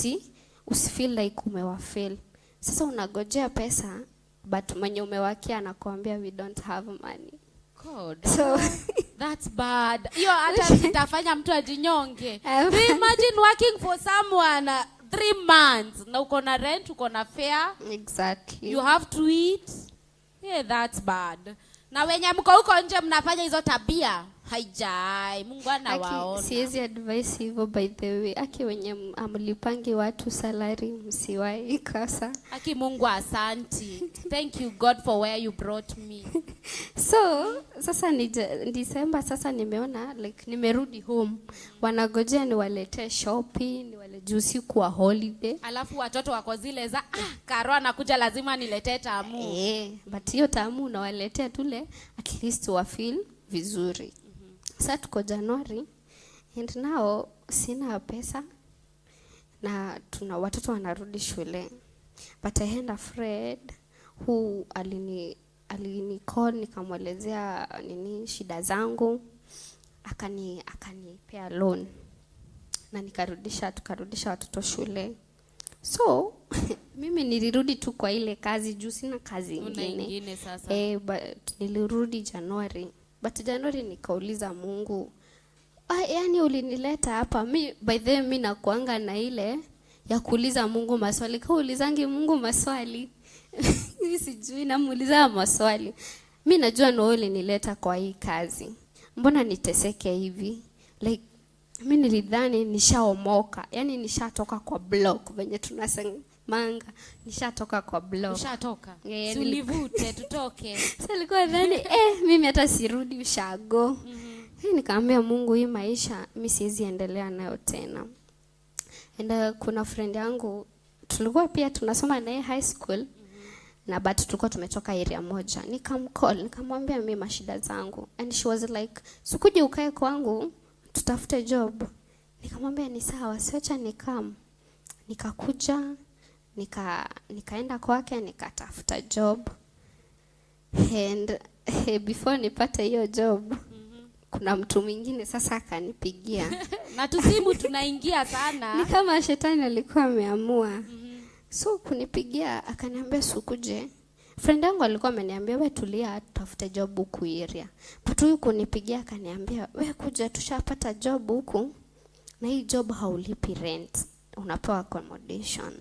usifeel like umewafail. Sasa unagojea pesa but mwenye umewakia anakuambia we don't have money. God. So that's bad. Hiyo hata sitafanya mtu ajinyonge. Do you imagine working for someone 3 months na uko na rent, uko na fare? Exactly. You have to eat. Yeah, that's bad. Na wenye mko huko nje mnafanya hizo tabia, haijai. Mungu anawaona. Siwezi advise hivyo by the way. Aki wenye amlipangi watu salary msiwahi kosa. Aki Mungu asanti. Thank you God for where you brought me. So, sasa ni December sasa nimeona like nimerudi home. Wanagojea niwaletee shopping, niwale juu siku wa holiday. Alafu watoto wako zile za Karo anakuja lazima niletee tamu. But hiyo tamu unawaletea tule at least wa feel vizuri. Sasa tuko Januari and now sina pesa na tuna watoto wanarudi shule. But I had a friend who alini call nikamwelezea nini shida zangu, akanipea loan na tukarudisha watoto shule. So mimi nilirudi tu kwa ile kazi juu sina kazi ingine. Sasa. But nilirudi Januari. But Januari nikauliza Mungu, yani ulinileta hapa. Mi by the way mi nakuanga na ile ya kuuliza Mungu maswali. Kwa ulizangi Mungu maswali. Mimi sijui namuuliza maswali. Mi najua ni wewe ulinileta kwa hii kazi. Mbona niteseke hivi? Like mi nilidhani nishaomoka. Yani nishatoka kwa block venye tunasemanga. Nishatoka kwa block. Ushatoka. Si ulivute tutoke. Sasa nilikuwa nadhani mimi hata sirudi ushago. Nikaambia Mungu hii maisha mimi siwezi endelea nayo tena. And kuna friend yangu tulikuwa pia tunasoma naye high school. Na but tulikuwa tumetoka area moja. Nikamcall, nikamwambia mimi mashida zangu. And she was like, "Sikuje ukae kwangu, tutafute job." Nikamwambia ni sawa, siacha nikam. Nikakuja, nikaenda kwake nikatafuta job. And before nipate hiyo job, kuna mtu mwingine sasa akanipigia. Na tusimu tunaingia sana. Ni kama shetani alikuwa ameamua. So kunipigia akaniambia sikuje. Friend yangu alikuwa ameniambia wewe tulia tutafute job huku area. But huyu kunipigia akaniambia wewe kuja tushapata job huku na hii job haulipi rent, unapewa accommodation.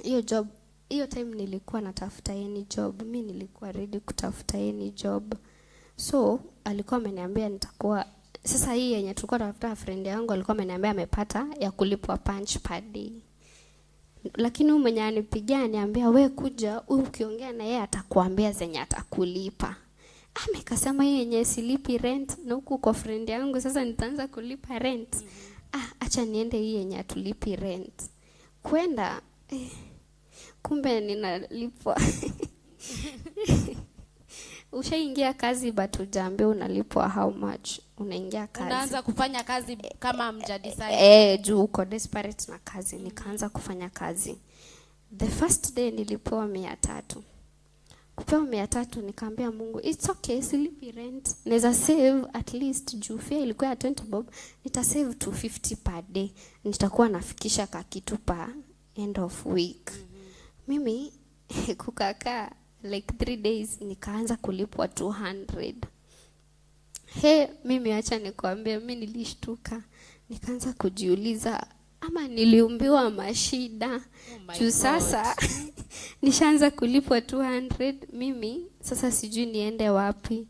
Hiyo job, hiyo time nilikuwa natafuta any job, mimi nilikuwa ready kutafuta any job. So alikuwa ameniambia nitakuwa sasa hii yenye tulikuwa tunatafuta, friend yangu alikuwa ameniambia amepata ya kulipwa punch per day. Lakini huyu mwenye anipigia aniambia we kuja, huyu ukiongea na yeye atakuambia zenye atakulipa. Amekasema yeye yenye silipi rent na huku kwa friend yangu sasa nitaanza kulipa rent. Acha niende hii yenye atulipi rent. Kwenda kumbe ninalipwa. Ushaingia kazi but hujaambiwa unalipwa how much. Unaingia kazi. Unaanza kufanya kazi kama mjadecide. Juu uko desperate na kazi. Nikaanza kufanya kazi. The first day nilipewa 300. Kupewa 300 nikaambia Mungu it's okay, silipi rent. Naweza save at least juu fare ilikuwa ya 20 bob, nita save 250 per day. Nitakuwa nafikisha ka kitu pa end of week. Mimi kukakaa like 3 days nikaanza kulipwa 200. Mimi acha nikwambie, mimi nilishtuka. Nikaanza kujiuliza ama niliumbiwa mashida. Juu sasa nishaanza kulipwa 200, mimi sasa sijui niende wapi.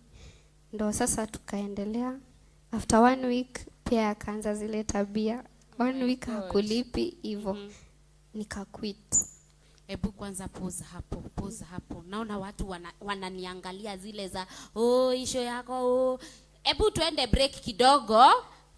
Ndo sasa tukaendelea. After 1 week Pia akaanza zile tabia. One week hakulipi hivyo. Nikaquit. Hebu kwanza pause hapo, pause hapo. Naona watu wananiangalia zile za oh, isho yako oh. Hebu tuende break kidogo.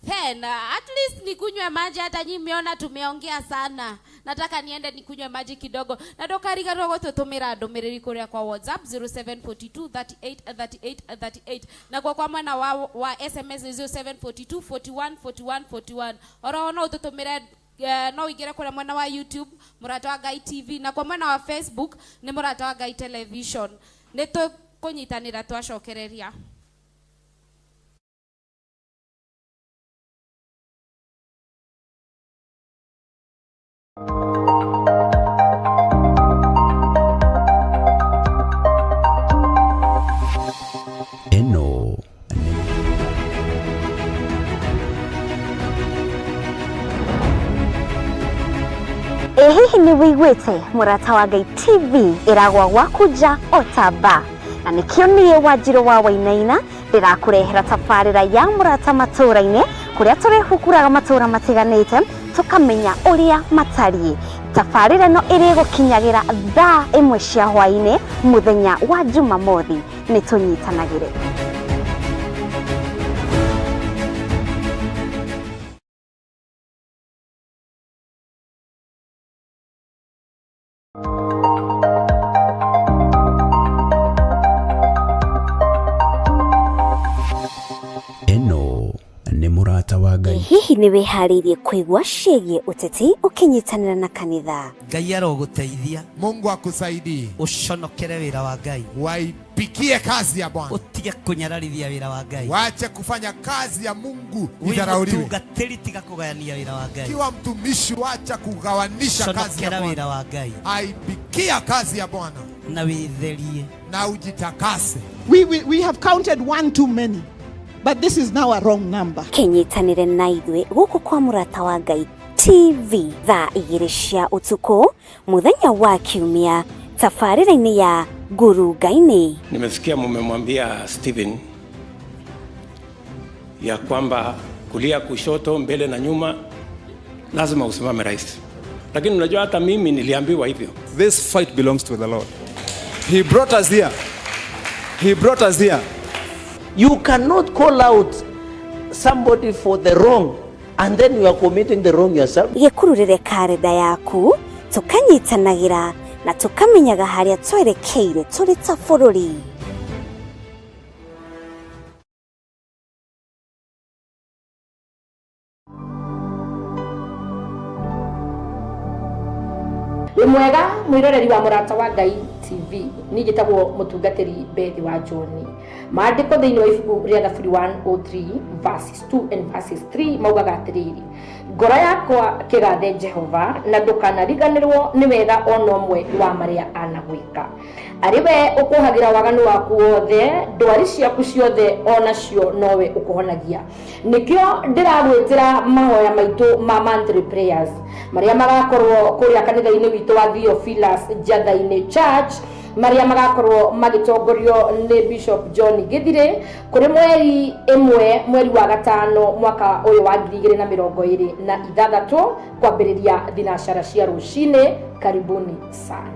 Then at least nikunywe maji. Hata nyinyi mmeona tumeongea sana. Nataka niende nikunywe maji kidogo. Na ndukariganĩrwo gũtũtũmĩra ndũmĩrĩri kũrĩa kwa WhatsApp 0742 38 38 38 na kwa mwena wa SMS 0742 41 41 41. Oro no ũtũtũmĩre no ũingĩre kũrĩa mwena wa YouTube Mũrata wa Ngai TV, na kwa mwena wa Facebook nĩ Mũrata wa Ngai Television. Nĩ tũkũnyitanĩra twacokereria. Ĩno nĩ Ĩ hihi nĩ wĩiguĩte Mũrata wa Ngai TV ĩragwa gwaku nja o ta ba, na nĩkĩo niĩ Wanjirũ wa Wainaina ndĩrakũrehera tabarĩra ya Mũrata Matũũra-inĩ, kũrĩa tũrĩhukuraga matũũra matiganĩte tũkamenya ũrĩa matariĩ. Tabarĩra ĩno ĩrĩgũkinyagĩra thaa 1 cia hwaĩ-inĩ mũthenya wa Jumamothi. Nĩ tũnyitanagĩre. Ĩno nĩ Mũrata wa Ngai. Hihi nĩ wĩharĩirie kũigua ciĩgiĩ ũteti ũkĩnyitanĩra na kanitha? Ngai arogũteithia. Mungu akusaidie. Ũconokere wĩra wa Ngai. Waipikie kazi ya Bwana. Ũtige kũnyararithia wĩra wa Ngai. Wache kufanya kazi ya Mungu Wĩ idharauliwe. mũtungatĩri, tiga kũgayania wĩra wa Ngai. Kiwa mtumishi, wacha kugawanisha kazi ya Conokera Bwana. wĩra wa Ngai. Aipikia kazi ya Bwana Na wĩtherie. na ujitakase. We have counted one too many, but this is now a wrong number. Kĩnyitanĩre na ithuĩ gũkũ kwa Mũrata wa Ngai TV thaa 2 cia ũtukũ mũthenya wa Kiumia tabarĩra-inĩ ya Ngurunga-inĩ. Nimesikia mumemwambia Stephen ya kwamba kulia, kushoto, mbele na nyuma lazima usimame rais. Lakini unajua hata mimi niliambiwa hivyo. This fight belongs to the Lord. He brought us here. He brought us here. You cannot call out somebody for the wrong and then you are committing the wrong yourself. Gĩkururĩre karenda yaku tũkanyitanagĩra na tũkamenyaga harĩa twerekeire tũrĩ ta bũrũri. Wĩ mwega mwĩroreri wa Mũrata wa Ngai TV, niĩ njĩtagwo mũtungatĩri Bethi wa John. Maandĩko thĩinĩ wa ibuku rĩa Thaburi 103 verses 2 and verses 3 maugaga atĩrĩrĩ, ngoro yakwa kĩgathe Jehova na ndũkanariganĩrwo nĩ wega ona ũmwe wa marĩa anagwĩka. Arĩ we ũkũhagĩra waganu waku wothe, ndwari ciaku ciothe onacio nowe ũkũhonagia. Nĩkĩo ndĩragwĩtĩra mahoya maitũ ma monthly prayers marĩa magakorwo kũrĩa kanitha-inĩ witũ wa Theophilus Njatha-inĩ Church, marĩa magakorwo magĩtongorio nĩ Bishop John Githire kũrĩ mweri 1 mweri wa 5 mwaka ũyũ wa 2026 kwambĩrĩria thinacara cia rũcinĩ. Karibuni sana.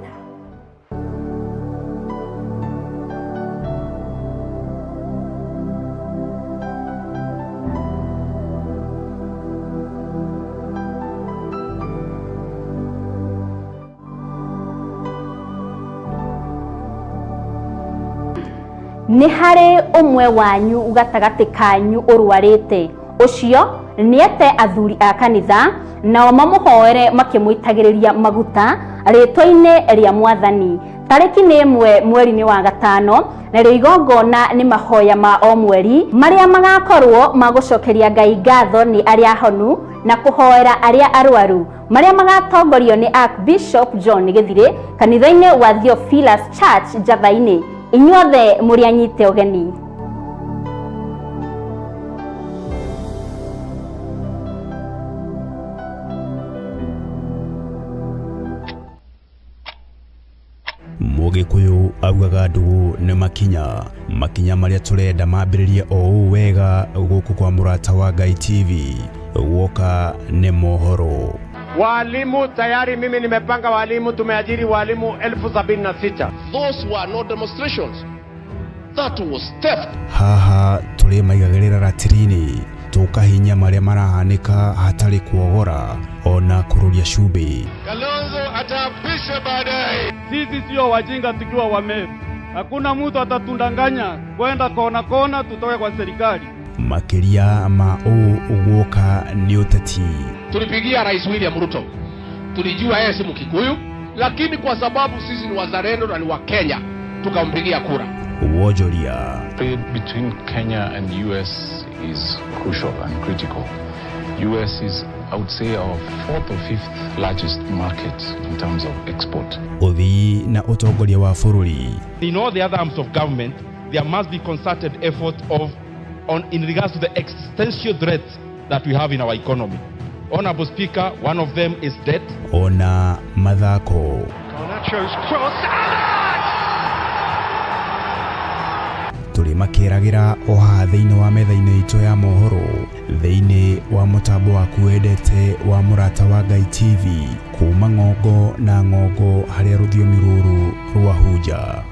Nĩ harĩ ũmwe wanyu gatagatĩ kanyu ũrwarĩte, ũcio nĩete athuri a kanitha nao mamũhoere makĩmũitagĩrĩria maguta rĩtwa-inĩ rĩa Mwathani. Tarĩki nĩ 1 mweri-inĩ wa 5 narĩo igongona nĩ mahoya ma o mweri marĩa magakorwo ma gũcokeria Ngai ngatho nĩ arĩa ahonu na kũhoera arĩa arwaru, marĩa magatongorio nĩ Archbishop John Githire kanitha-inĩ wa Theophilus Church Njatha-inĩ. Inyuothe mũrĩ anyite ũgeni. Mũgĩkũyũ augaga ndũgũ nĩ makinya. Makinya marĩa tũrenda mambĩrĩrie o ũũ wega gũkũ kwa Mũrata wa Ngai TV. Guoka nĩ mohoro. Walimu tayari, mimi nimepanga walimu, tumeajiri walimu 76,000. Those were not demonstrations. That was theft. Haha tũrĩmaigagĩrĩra ratiri-inĩ tũkahinya marĩa marahanĩka hatarĩ kuogora ona kũrũria cumbĩ. Kalonzo ataapishwa baadaye. Sisi sio wajinga tukiwa Wameru. Hakuna mtu atatundanganya kwenda kona kona tutoke kwa serikali. Makĩria ma ũũ guoka nĩ ũteti. Tulipigia Rais William Ruto, tulijua yeye si Mkikuyu, lakini kwa sababu sisi ni wazalendo na ni wa Kenya tukampigia kura. Wonjoria. Trade between Kenya and US is crucial and critical. US is, I would say, our fourth or fifth largest market in terms of export. Ũthii na ũtongoria wa bũrũri. In all the other arms of government, there must be concerted effort of, on, in regards to the existential threats that we have in our economy. Honorable Speaker, one of them is debt. Ona mathako. Garnacho's cross. Tũrĩmakĩragĩra o haha thĩinĩ wa metha-inĩ itũ ya mohoro thĩinĩ wa mũtambo waku wendete wa Mũrata wa Ngai TV kuma ng'ongo na ng'ongo harĩa rũthiomi rũrũ rwahunja.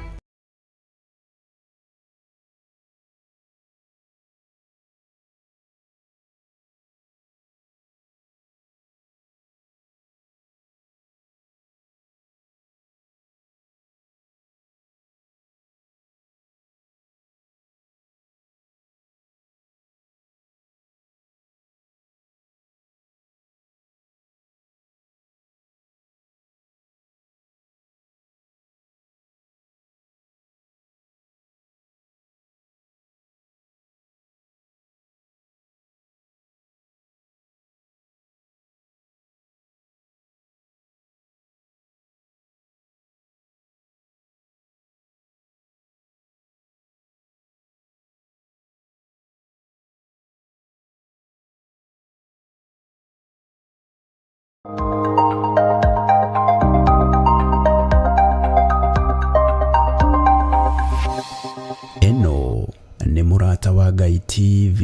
Ĩno nĩ Mũrata wa Ngai TV.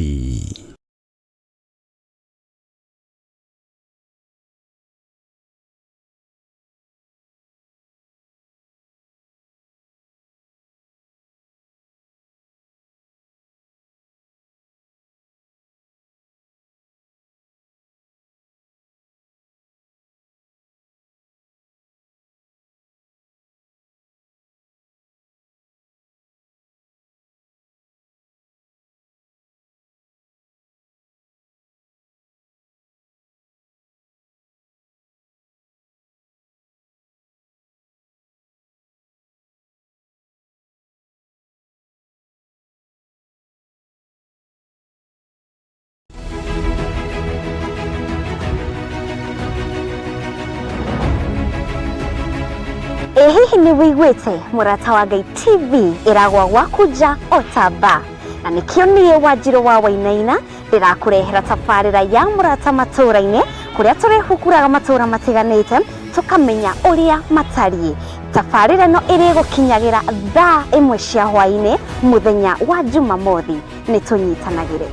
Ĩ hihi nĩ wĩiguĩte Mũrata wa Ngai TV ĩragwa gwaku nja o ta ba, na nĩkĩo niĩ Wanjirũ wa Wainaina ndĩrakũrehera tabarĩra ya Mũrata Matũũra-inĩ kũrĩa tũrĩhukuraga matũũra matiganĩte tũkamenya ũrĩa matariĩ. Tabarĩra ĩno ĩrĩgũkinyagĩra thaa 1 cia hwaĩ-inĩ mũthenya wa Jumamothi. Nĩ tũnyitanagĩre.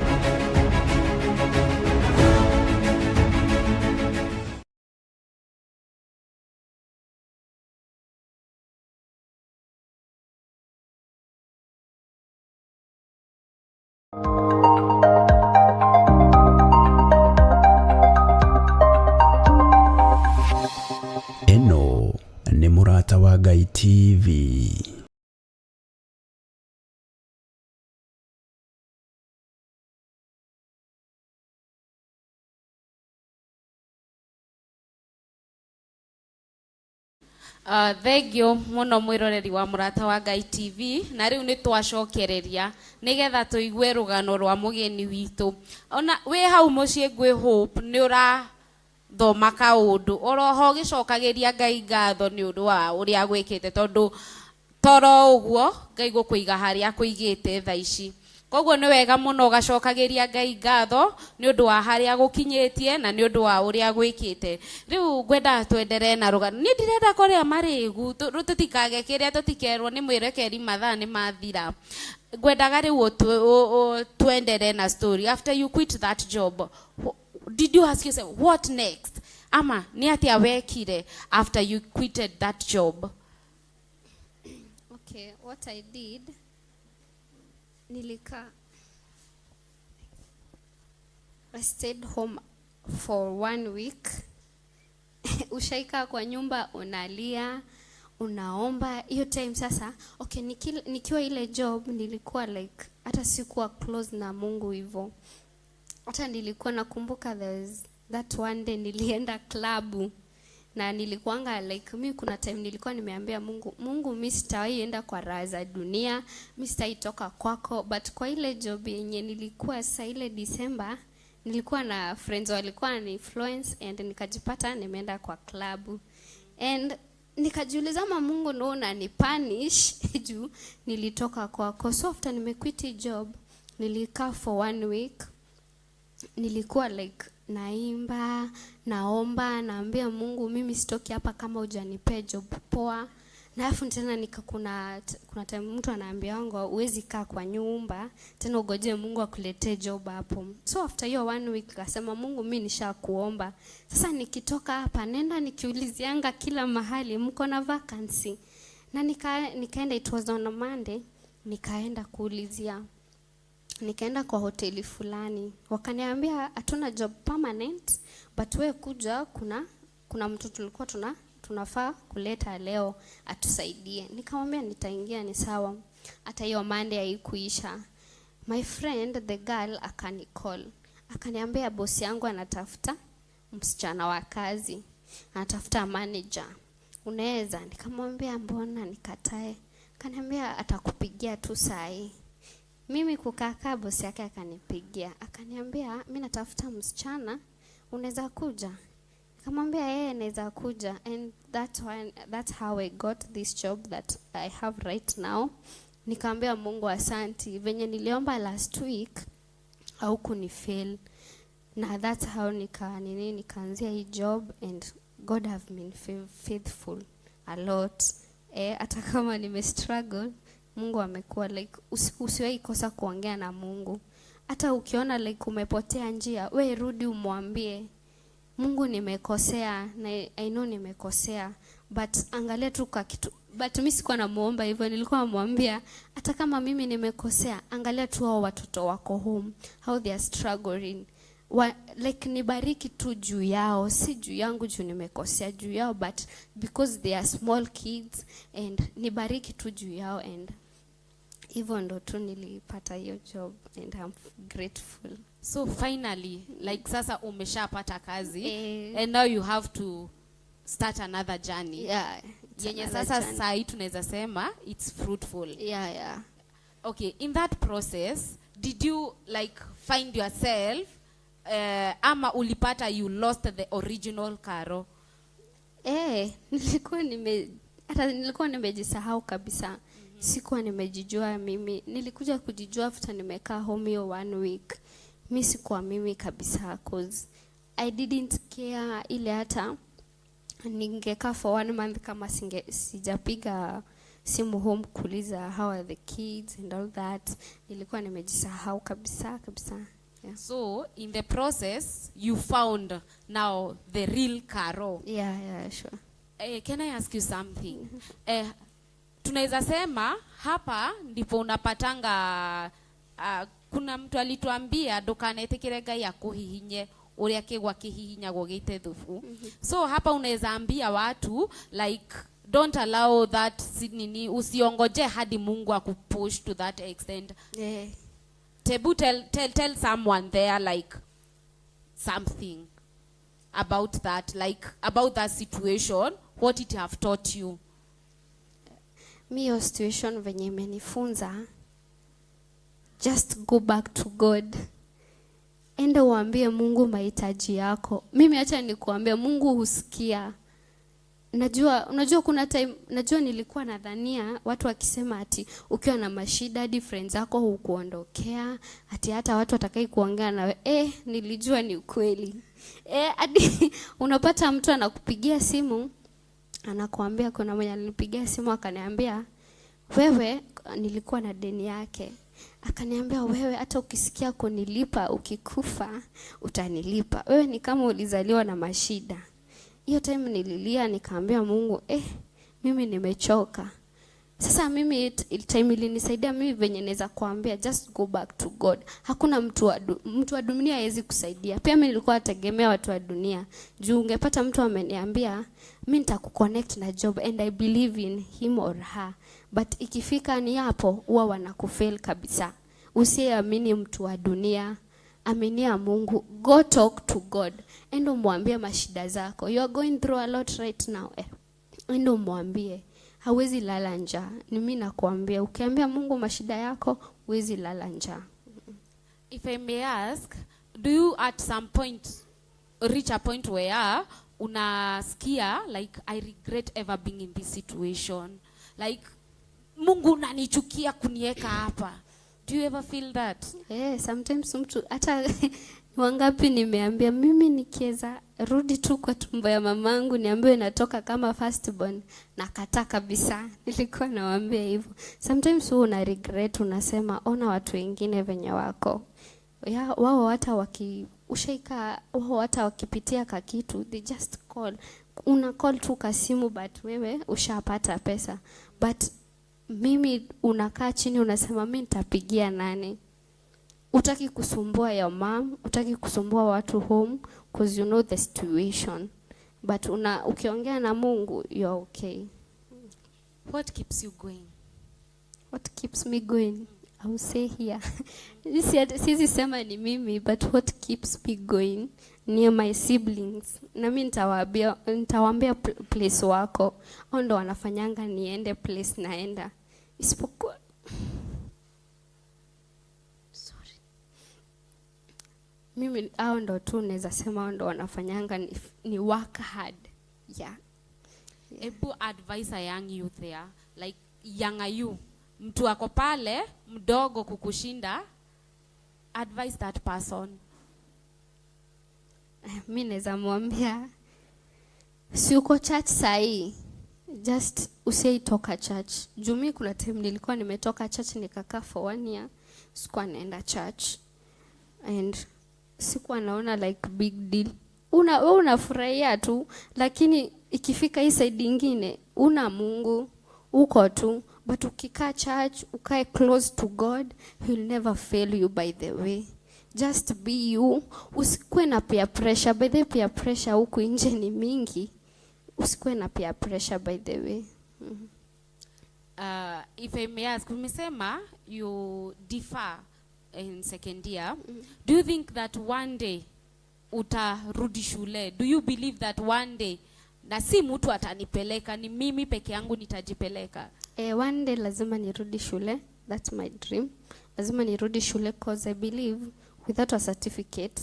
Ĩno nĩ Mũrata wa Ngai TV. Thengio muno mwiroreri wa Mũrata wa Ngai TV, na riu nĩ twacokereria nĩgetha tũigue rũgano rwa mũgeni witũ. Ona wĩ hau mũciĩ ngwĩ hope nĩ ũrathoma kaũndũ oroho ũgĩcokagĩria Ngai ngatho nĩ ũndũ wa ũrĩa agwĩkĩte, tondũ toro ũguo Ngai gũkũiga harĩa akũigĩte thaa ici. Koguo nĩ wega mũno ũgacokagĩria Ngai ngatho nĩ ũndũ wa harĩa gũkinyĩtie na nĩ ũndũ wa ũrĩa gwĩkĩte. Rĩu ngwenda twenderee na rũgano. Niĩ ndirenda kũrĩa marĩgu, tũtikage kĩrĩa tũtikerwo nĩ mwĩrekeri mathaa nĩ mathira. Ngwendaga rĩu twenderee na story. After you quit that job, did you ask yourself what next? Ama nĩ atĩa wekire after you quitted that job? Okay, what I did, nilika, I stayed home for 1 week. Ushaika kwa nyumba unalia, unaomba. Hiyo time sasa, okay, nikiwa ile job nilikuwa like hata sikuwa close na Mungu hivyo. Hata nilikuwa nakumbuka there's that one day nilienda klabu na nilikuanga like mimi kuna time nilikuwa nimeambia Mungu, Mungu mimi sitawahi enda kwa raha za dunia, mimi sitawahi toka kwako. But kwa ile job yenye nilikuwa sasa ile December, nilikuwa na friends walikuwa ni influence and nikajipata nimeenda kwa klabu. And nikajiuliza kama Mungu ndio unanipunish juu nilitoka kwako. So after nimequit job, nilikaa for 1 week. Nilikuwa like naimba, naomba, naambia Mungu mimi sitoki hapa kama hujanipea job poa. Na alafu tena kuna time mtu anaambia wangu huwezi kaa kwa nyumba tena ugoje Mungu akuletee job hapo. So after hiyo 1 week akasema Mungu mimi nishakuomba. Sasa nikitoka hapa nenda nikiulizianga kila mahali mko na vacancy. Na nikaenda, it was on a Monday, nikaenda kuulizia. Nikaenda kwa hoteli fulani. Wakaniambia hatuna job permanent, but we kuja kuna mtu tulikuwa tunafaa kuleta leo atusaidie. Nikamwambia nitaingia ni sawa. Hata hiyo Monday haikuisha. My friend the girl akanicall. Akaniambia bosi yangu anatafuta msichana wa kazi. Anatafuta manager. Unaweza? Nikamwambia mbona nikatae? Akaniambia atakupigia tu saa hii. Mimi kukaa bosi yake akanipigia. Akaniambia mimi natafuta msichana, unaweza kuja? Nikamwambia yeye naweza kuja. And that's how I got this job that I have right now. Nikamwambia Mungu asanti, venye niliomba last week haukunifail. Na that's how nikaanzia hii job and God have been faithful a lot. Hata kama nime struggle, Mungu amekuwa like usiwahi kosa kuongea na Mungu. Hata ukiona like umepotea njia, we rudi umwambie Mungu nimekosea na I know nimekosea, but angalia tu kwa kitu. But mimi sikuwa namuomba hivyo, nilikuwa namwambia hata kama mimi nimekosea, angalia tu hao watoto wako home, how they are struggling. Like nibariki tu juu yao, si juu yangu juu nimekosea, juu yao, but because they are small kids and nibariki tu juu yao. And hivyo ndo tu nilipata hiyo job and I'm grateful. So finally, like sasa umeshapata kazi and now you have to start another journey. Yeah, yenye sasa saa hii tunaweza sema it's fruitful. Yeah, yeah. Okay, in that process, did you like find yourself ama ulipata you lost the original Caro? Nilikuwa nimejisahau kabisa. Sikuwa nimejijua mimi. Nilikuja kujijua after nimekaa home hiyo 1 week. Mimi sikuwa mimi kabisa cause I didn't care ile hata ningekaa for 1 month kama sijapiga simu home kuuliza how are the kids and all that. Nilikuwa nimejisahau kabisa kabisa. Yeah. So in the process you found now the real Caro. Yeah, yeah, sure. Can I ask you something? Tunaweza sema hapa ndipo unapatanga kuna mtu alituambia ndukanetikire Ngai akuhihinye uria kigwa kihihinyagwo gite thubu. So hapa unaweza ambia watu like don't allow that nini, usiongoje hadi Mungu akupush to that extent. Yeah. Tebu tell someone there like something about that, like about that situation, what it have taught you. Mi hiyo situation venye imenifunza, just go back to God. Enda uambie Mungu mahitaji yako. Mimi acha nikuambie, Mungu husikia. Najua, unajua kuna time, najua nilikuwa nadhania watu wakisema ati ukiwa na mashida hadi friends zako hukuondokea, ati hata watu watakai kuongea nawe. Nilijua ni ukweli. Hadi unapata mtu anakupigia simu anakuambia, kuna mwenye alinipigia simu akaniambia wewe, nilikuwa na deni yake. Akaniambia wewe hata ukisikia kunilipa ukikufa utanilipa. Wewe ni kama ulizaliwa na mashida. Hiyo time nililia, nikaambia Mungu, mimi nimechoka. Sasa mimi time ilinisaidia mimi venye naweza kuambia just go back to God. Hakuna mtu wa dunia hawezi kusaidia. Pia mimi nilikuwa nategemea watu wa dunia. Juu ungepata mtu ameniambia mimi nitakuconnect na job and I believe in him or her. But ikifika ni hapo huwa wanakufail kabisa. Usiamini mtu wa dunia. Aminia Mungu. Go talk to God. Endo mwambie mashida zako. You are going through a lot right now. Endo mwambie. Hawezi lala njaa. Ni mimi nakuambia, ukiambia Mungu mashida yako, huwezi lala njaa. If I may ask, do you at some point reach a point where unasikia like I regret ever being in this situation? Like Mungu unanichukia kunieka hapa. Do you ever feel that? Sometimes mtu hata wangapi nimeambia mimi nikiweza rudi tu kwa tumbo ya mamangu niambiwe natoka kama firstborn, nakataa kabisa. Nilikuwa nawaambia hivyo. Sometimes wewe una regret, unasema ona watu wengine venye wako. Ya wao hata wakishaika, wao hata wakipitia ka kitu, they just call. Una call tu ka simu but wewe ushapata pesa. But mimi unakaa chini unasema mimi nitapigia nani? Utaki kusumbua your mom, utaki kusumbua watu home because you know the situation. But ukiongea na Mungu you're okay. What keeps you going? What keeps me going? I will say here. Sisi sema ni mimi, but what keeps me going ni my siblings. Na mimi nitawaambia place wako. Hao ndo wanafanyanga niende place naenda. Isipokuwa mimi hao ndo tu naweza sema hao ndo wanafanyanga ni work hard. Yeah. Ebu advise a young youth there, like younger you. Mtu ako pale mdogo kukushinda, advise that person. Mimi naweza mwambia si uko church sahi, just usiitoka church. Juu mimi kuna time nilikuwa nimetoka church nikakaa for 1 year, sikuwa naenda church. And sikuwa naona like big deal. Wewe unafurahia tu, lakini ikifika hii side nyingine una Mungu uko tu. But ukikaa church, ukae close to God, he will never fail you by the way. Just be you. Usikuwe na peer pressure. By the way, peer pressure huku nje ni mingi. Usikuwe na peer pressure by the way. Mm-hmm. If I may ask, umesema you defer in second year. Mm-hmm. Do you think that one day utarudi shule? Do you believe that one day, na si mtu atanipeleka, ni mimi peke yangu nitajipeleka? One day lazima nirudi shule. That's my dream. Lazima nirudi shule cause I believe without a certificate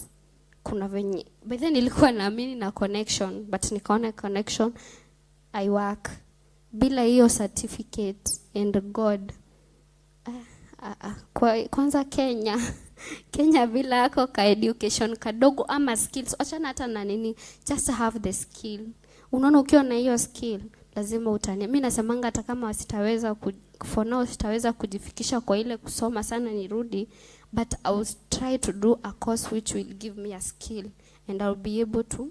kuna venye. By then nilikuwa naamini na connection, but nikaona connection I work. Bila hiyo certificate and God. Kwanza Kenya. Kenya bila yako ka education kadogo ama skills, achana hata na nini, just have the skill. Unaona ukiwa na hiyo skill lazima utani. Mimi nasemanga hata kama sitaweza for now sitaweza kujifikisha kwa ile kusoma sana nirudi, but I will try to do a course which will give me a skill and I'll be able to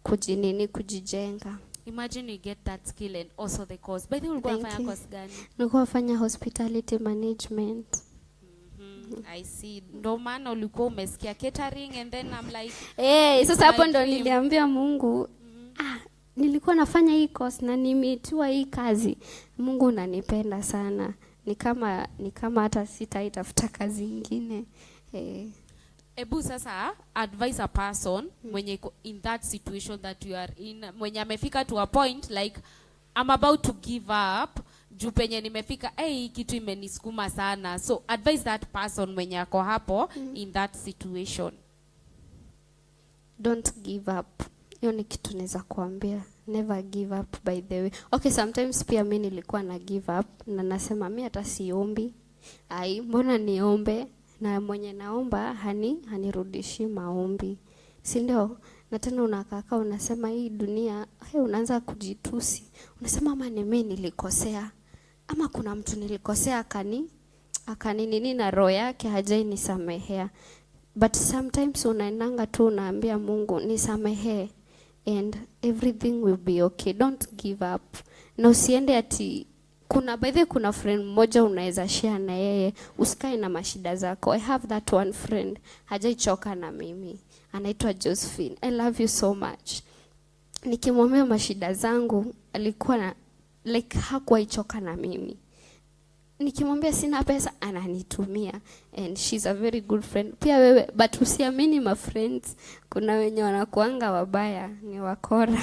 kujijenga. Imagine you get that skill and also the course. By the way, ulikuwa unafanya course gani? Nilikuwa nafanya hospitality management. Mm-hmm. I see. Ndio maana ulikuwa umesikia catering and then I'm like, sasa hapo ndo niliambia Mungu, nilikuwa nafanya hii course na nimeitiwa hii kazi. Mungu unanipenda sana. Ni kama hata sitaitafuta kazi nyingine. Ebu sasa advise a person mwenye in that situation that you are in, mwenye amefika to a point like I'm about to give up, juu penye nimefika, hey, kitu imenisukuma sana. So advise that person mwenye ako hapo in that situation. Don't give up. Hiyo ni kitu naweza kuambia, never give up. By the way, okay, sometimes pia mi nilikuwa na give up na nasema mi hata siombi, ai, mbona niombe na mwenye naomba hanirudishi maombi, si ndio? Na tena unakaka unasema hii dunia, hey, unaanza kujitusi, unasema ama ni mimi nilikosea, ama kuna mtu nilikosea akani nini na roho yake hajainisamehea. But sometimes unaendanga tu unaambia Mungu nisamehee and everything will be okay. Don't give up. Na usiende ati kuna, by the way, kuna friend mmoja unaweza share na yeye, usikae na mashida zako. I have that one friend, hajaichoka na mimi, anaitwa Josephine. I love you so much. Nikimwambia mashida zangu, alikuwa na like hakuwaichoka na mimi. Nikimwambia sina pesa ananitumia, and she's a very good friend. Pia wewe, but usiamini ma friends, kuna wenye wanakuanga wabaya, ni wakora.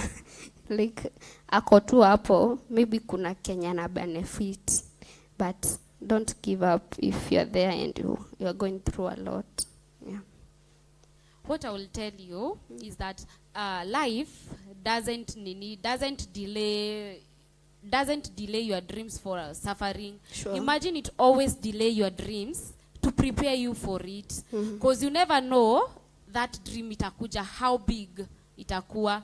Like ako tu hapo, maybe kuna Kenya na benefit, but don't give up if you're there and you are going through a lot. Yeah. What I will tell you is that life doesn't delay your dreams for suffering. Sure. Imagine it always delay your dreams to prepare you for it. Because you never know that dream itakuja, how big itakuwa.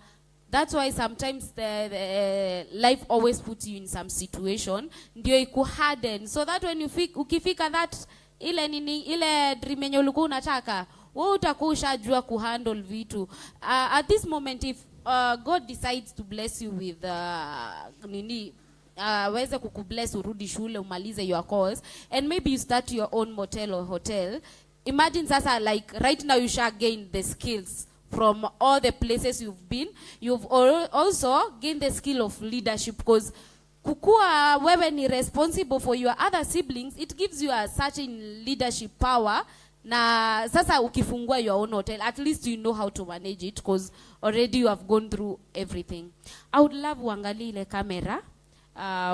That's why sometimes the life always puts you in some situation ndio ikuharden, so that when you ukifika that ile nini, ile dream yenye ulikuwa unataka, wewe utakuwa ushajua kuhandle vitu. At this moment, if God decides to bless you with weze kukubless urudi shule umalize your course and maybe you start your own motel or hotel. Imagine sasa, like right now you shall gain the skills from all the places you've been. You've also gained the skill of leadership, because kukua wewe ni responsible for your other siblings, it gives you a certain leadership power. Na sasa ukifungua your own hotel, at least you know how to manage it, because already you have gone through everything. I would love uangalie ile camera.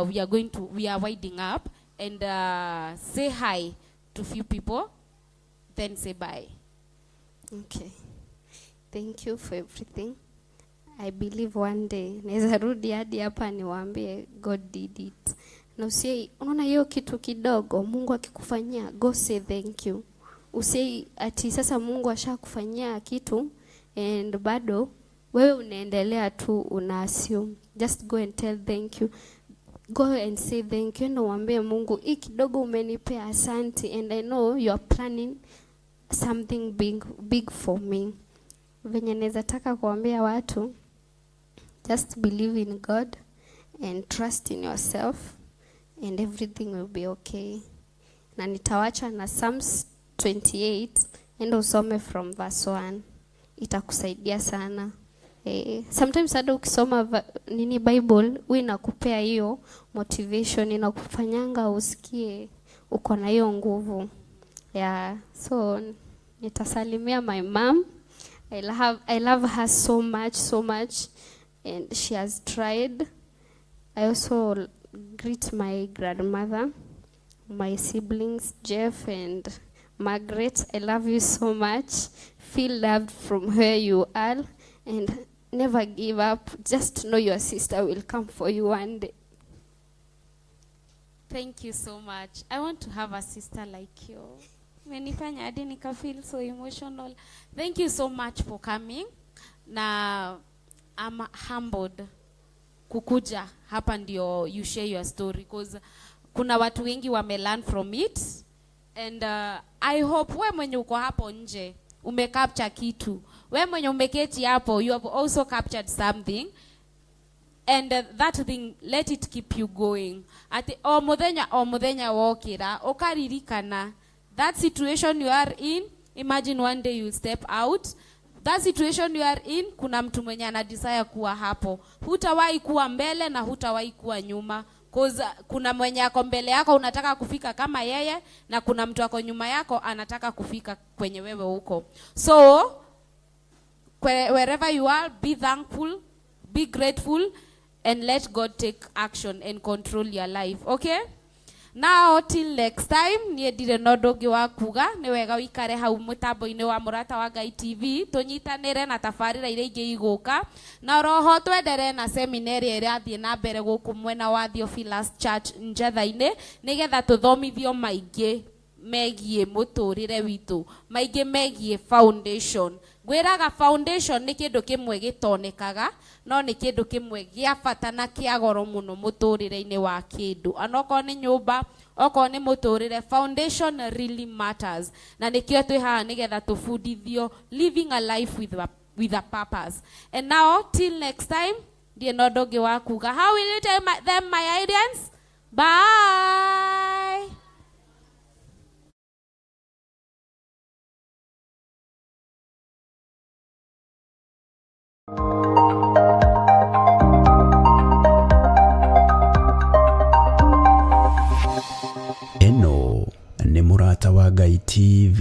We are winding up, and say hi to few people, then say bye. Okay. Thank you for everything. I believe one day naweza rudi hadi hapa niwaambie God did it. Na usiye, unaona hiyo kitu kidogo Mungu akikufanyia, go say thank you. Usiye ati sasa Mungu ashakufanyia kitu and bado wewe unaendelea tu una assume. Just go and tell thank you. Go and say thank you, na uambie Mungu hii kidogo umenipea, asante, and I know you are planning something big, big for me. Venye naweza taka kuambia watu, just believe in God and trust in yourself and everything will be okay. Na nitawacha na Psalms 28, enda usome from verse 1, itakusaidia sana. Sometimes hata ukisoma nini Bible, huwa inakupea hiyo motivation, inakufanyanga usikie uko na hiyo nguvu. Yeah, so nitasalimia my mom. I love her so much, so much, and she has tried. I also greet my grandmother, my siblings, Jeff and Margaret. I love you so much. Feel loved from where you are, and never give up. Just know your sister will come for you one day. Thank you so much. I want to have a sister like you. Umenifanya hadi nika feel so emotional. Thank you so much for coming. Na I'm humbled kukuja hapa ndio you share your story, because kuna watu wengi wame learn from it, and I hope we mwenye uko hapo nje umecapture kitu. We mwenye umeketi hapo, you have also captured something, and that thing, let it keep you going. Ati o muthenya wokira ukaririkana that situation you are in. Imagine one day you step out. That situation you are in, kuna mtu mwenye ana desire kuwa hapo. Hutawahi kuwa mbele na hutawahi kuwa nyuma. Cause kuna mwenye ako mbele yako unataka kufika kama yeye, na kuna mtu ako nyuma yako anataka kufika kwenye wewe huko. So wherever you are, be thankful, be grateful, and let God take action and control your life. Okay? Now till next time, niĩ ndirĩ na ũndũ ũngĩ wa kuga. Nĩ wega ũikare hau mũtambo-inĩ wa Mũrata wa Ngai TV, tũnyitanĩre na tabarĩra iria ingĩ igũka, na oroho twenderee na seminar ĩrĩa ĩrathiĩ na mbere gũkũ mwena wa Theophilus Church Njetha-inĩ, nĩgetha tũthomithio maingĩ megiĩ mũtũrĩre witũ, maingĩ megiĩ foundation. Ngwĩraga foundation nĩ kĩndũ kĩmwe gĩtonekaga, no nĩ kĩndũ kĩmwe gĩa bata na kĩa goro mũno mũtũrĩre-inĩ wa kĩndũ. Onokorwo nĩ nyũmba, okorwo nĩ mũtũrĩre, foundation really matters. Na nĩkĩo twĩ haha nĩgetha tũbundithio living a life with a purpose. And now till next time, ndirĩ na ũndũ ũngĩ wa kuga. How will you tell them, my audience? Bye. Ĩno nĩ Mũrata wa Ngai TV.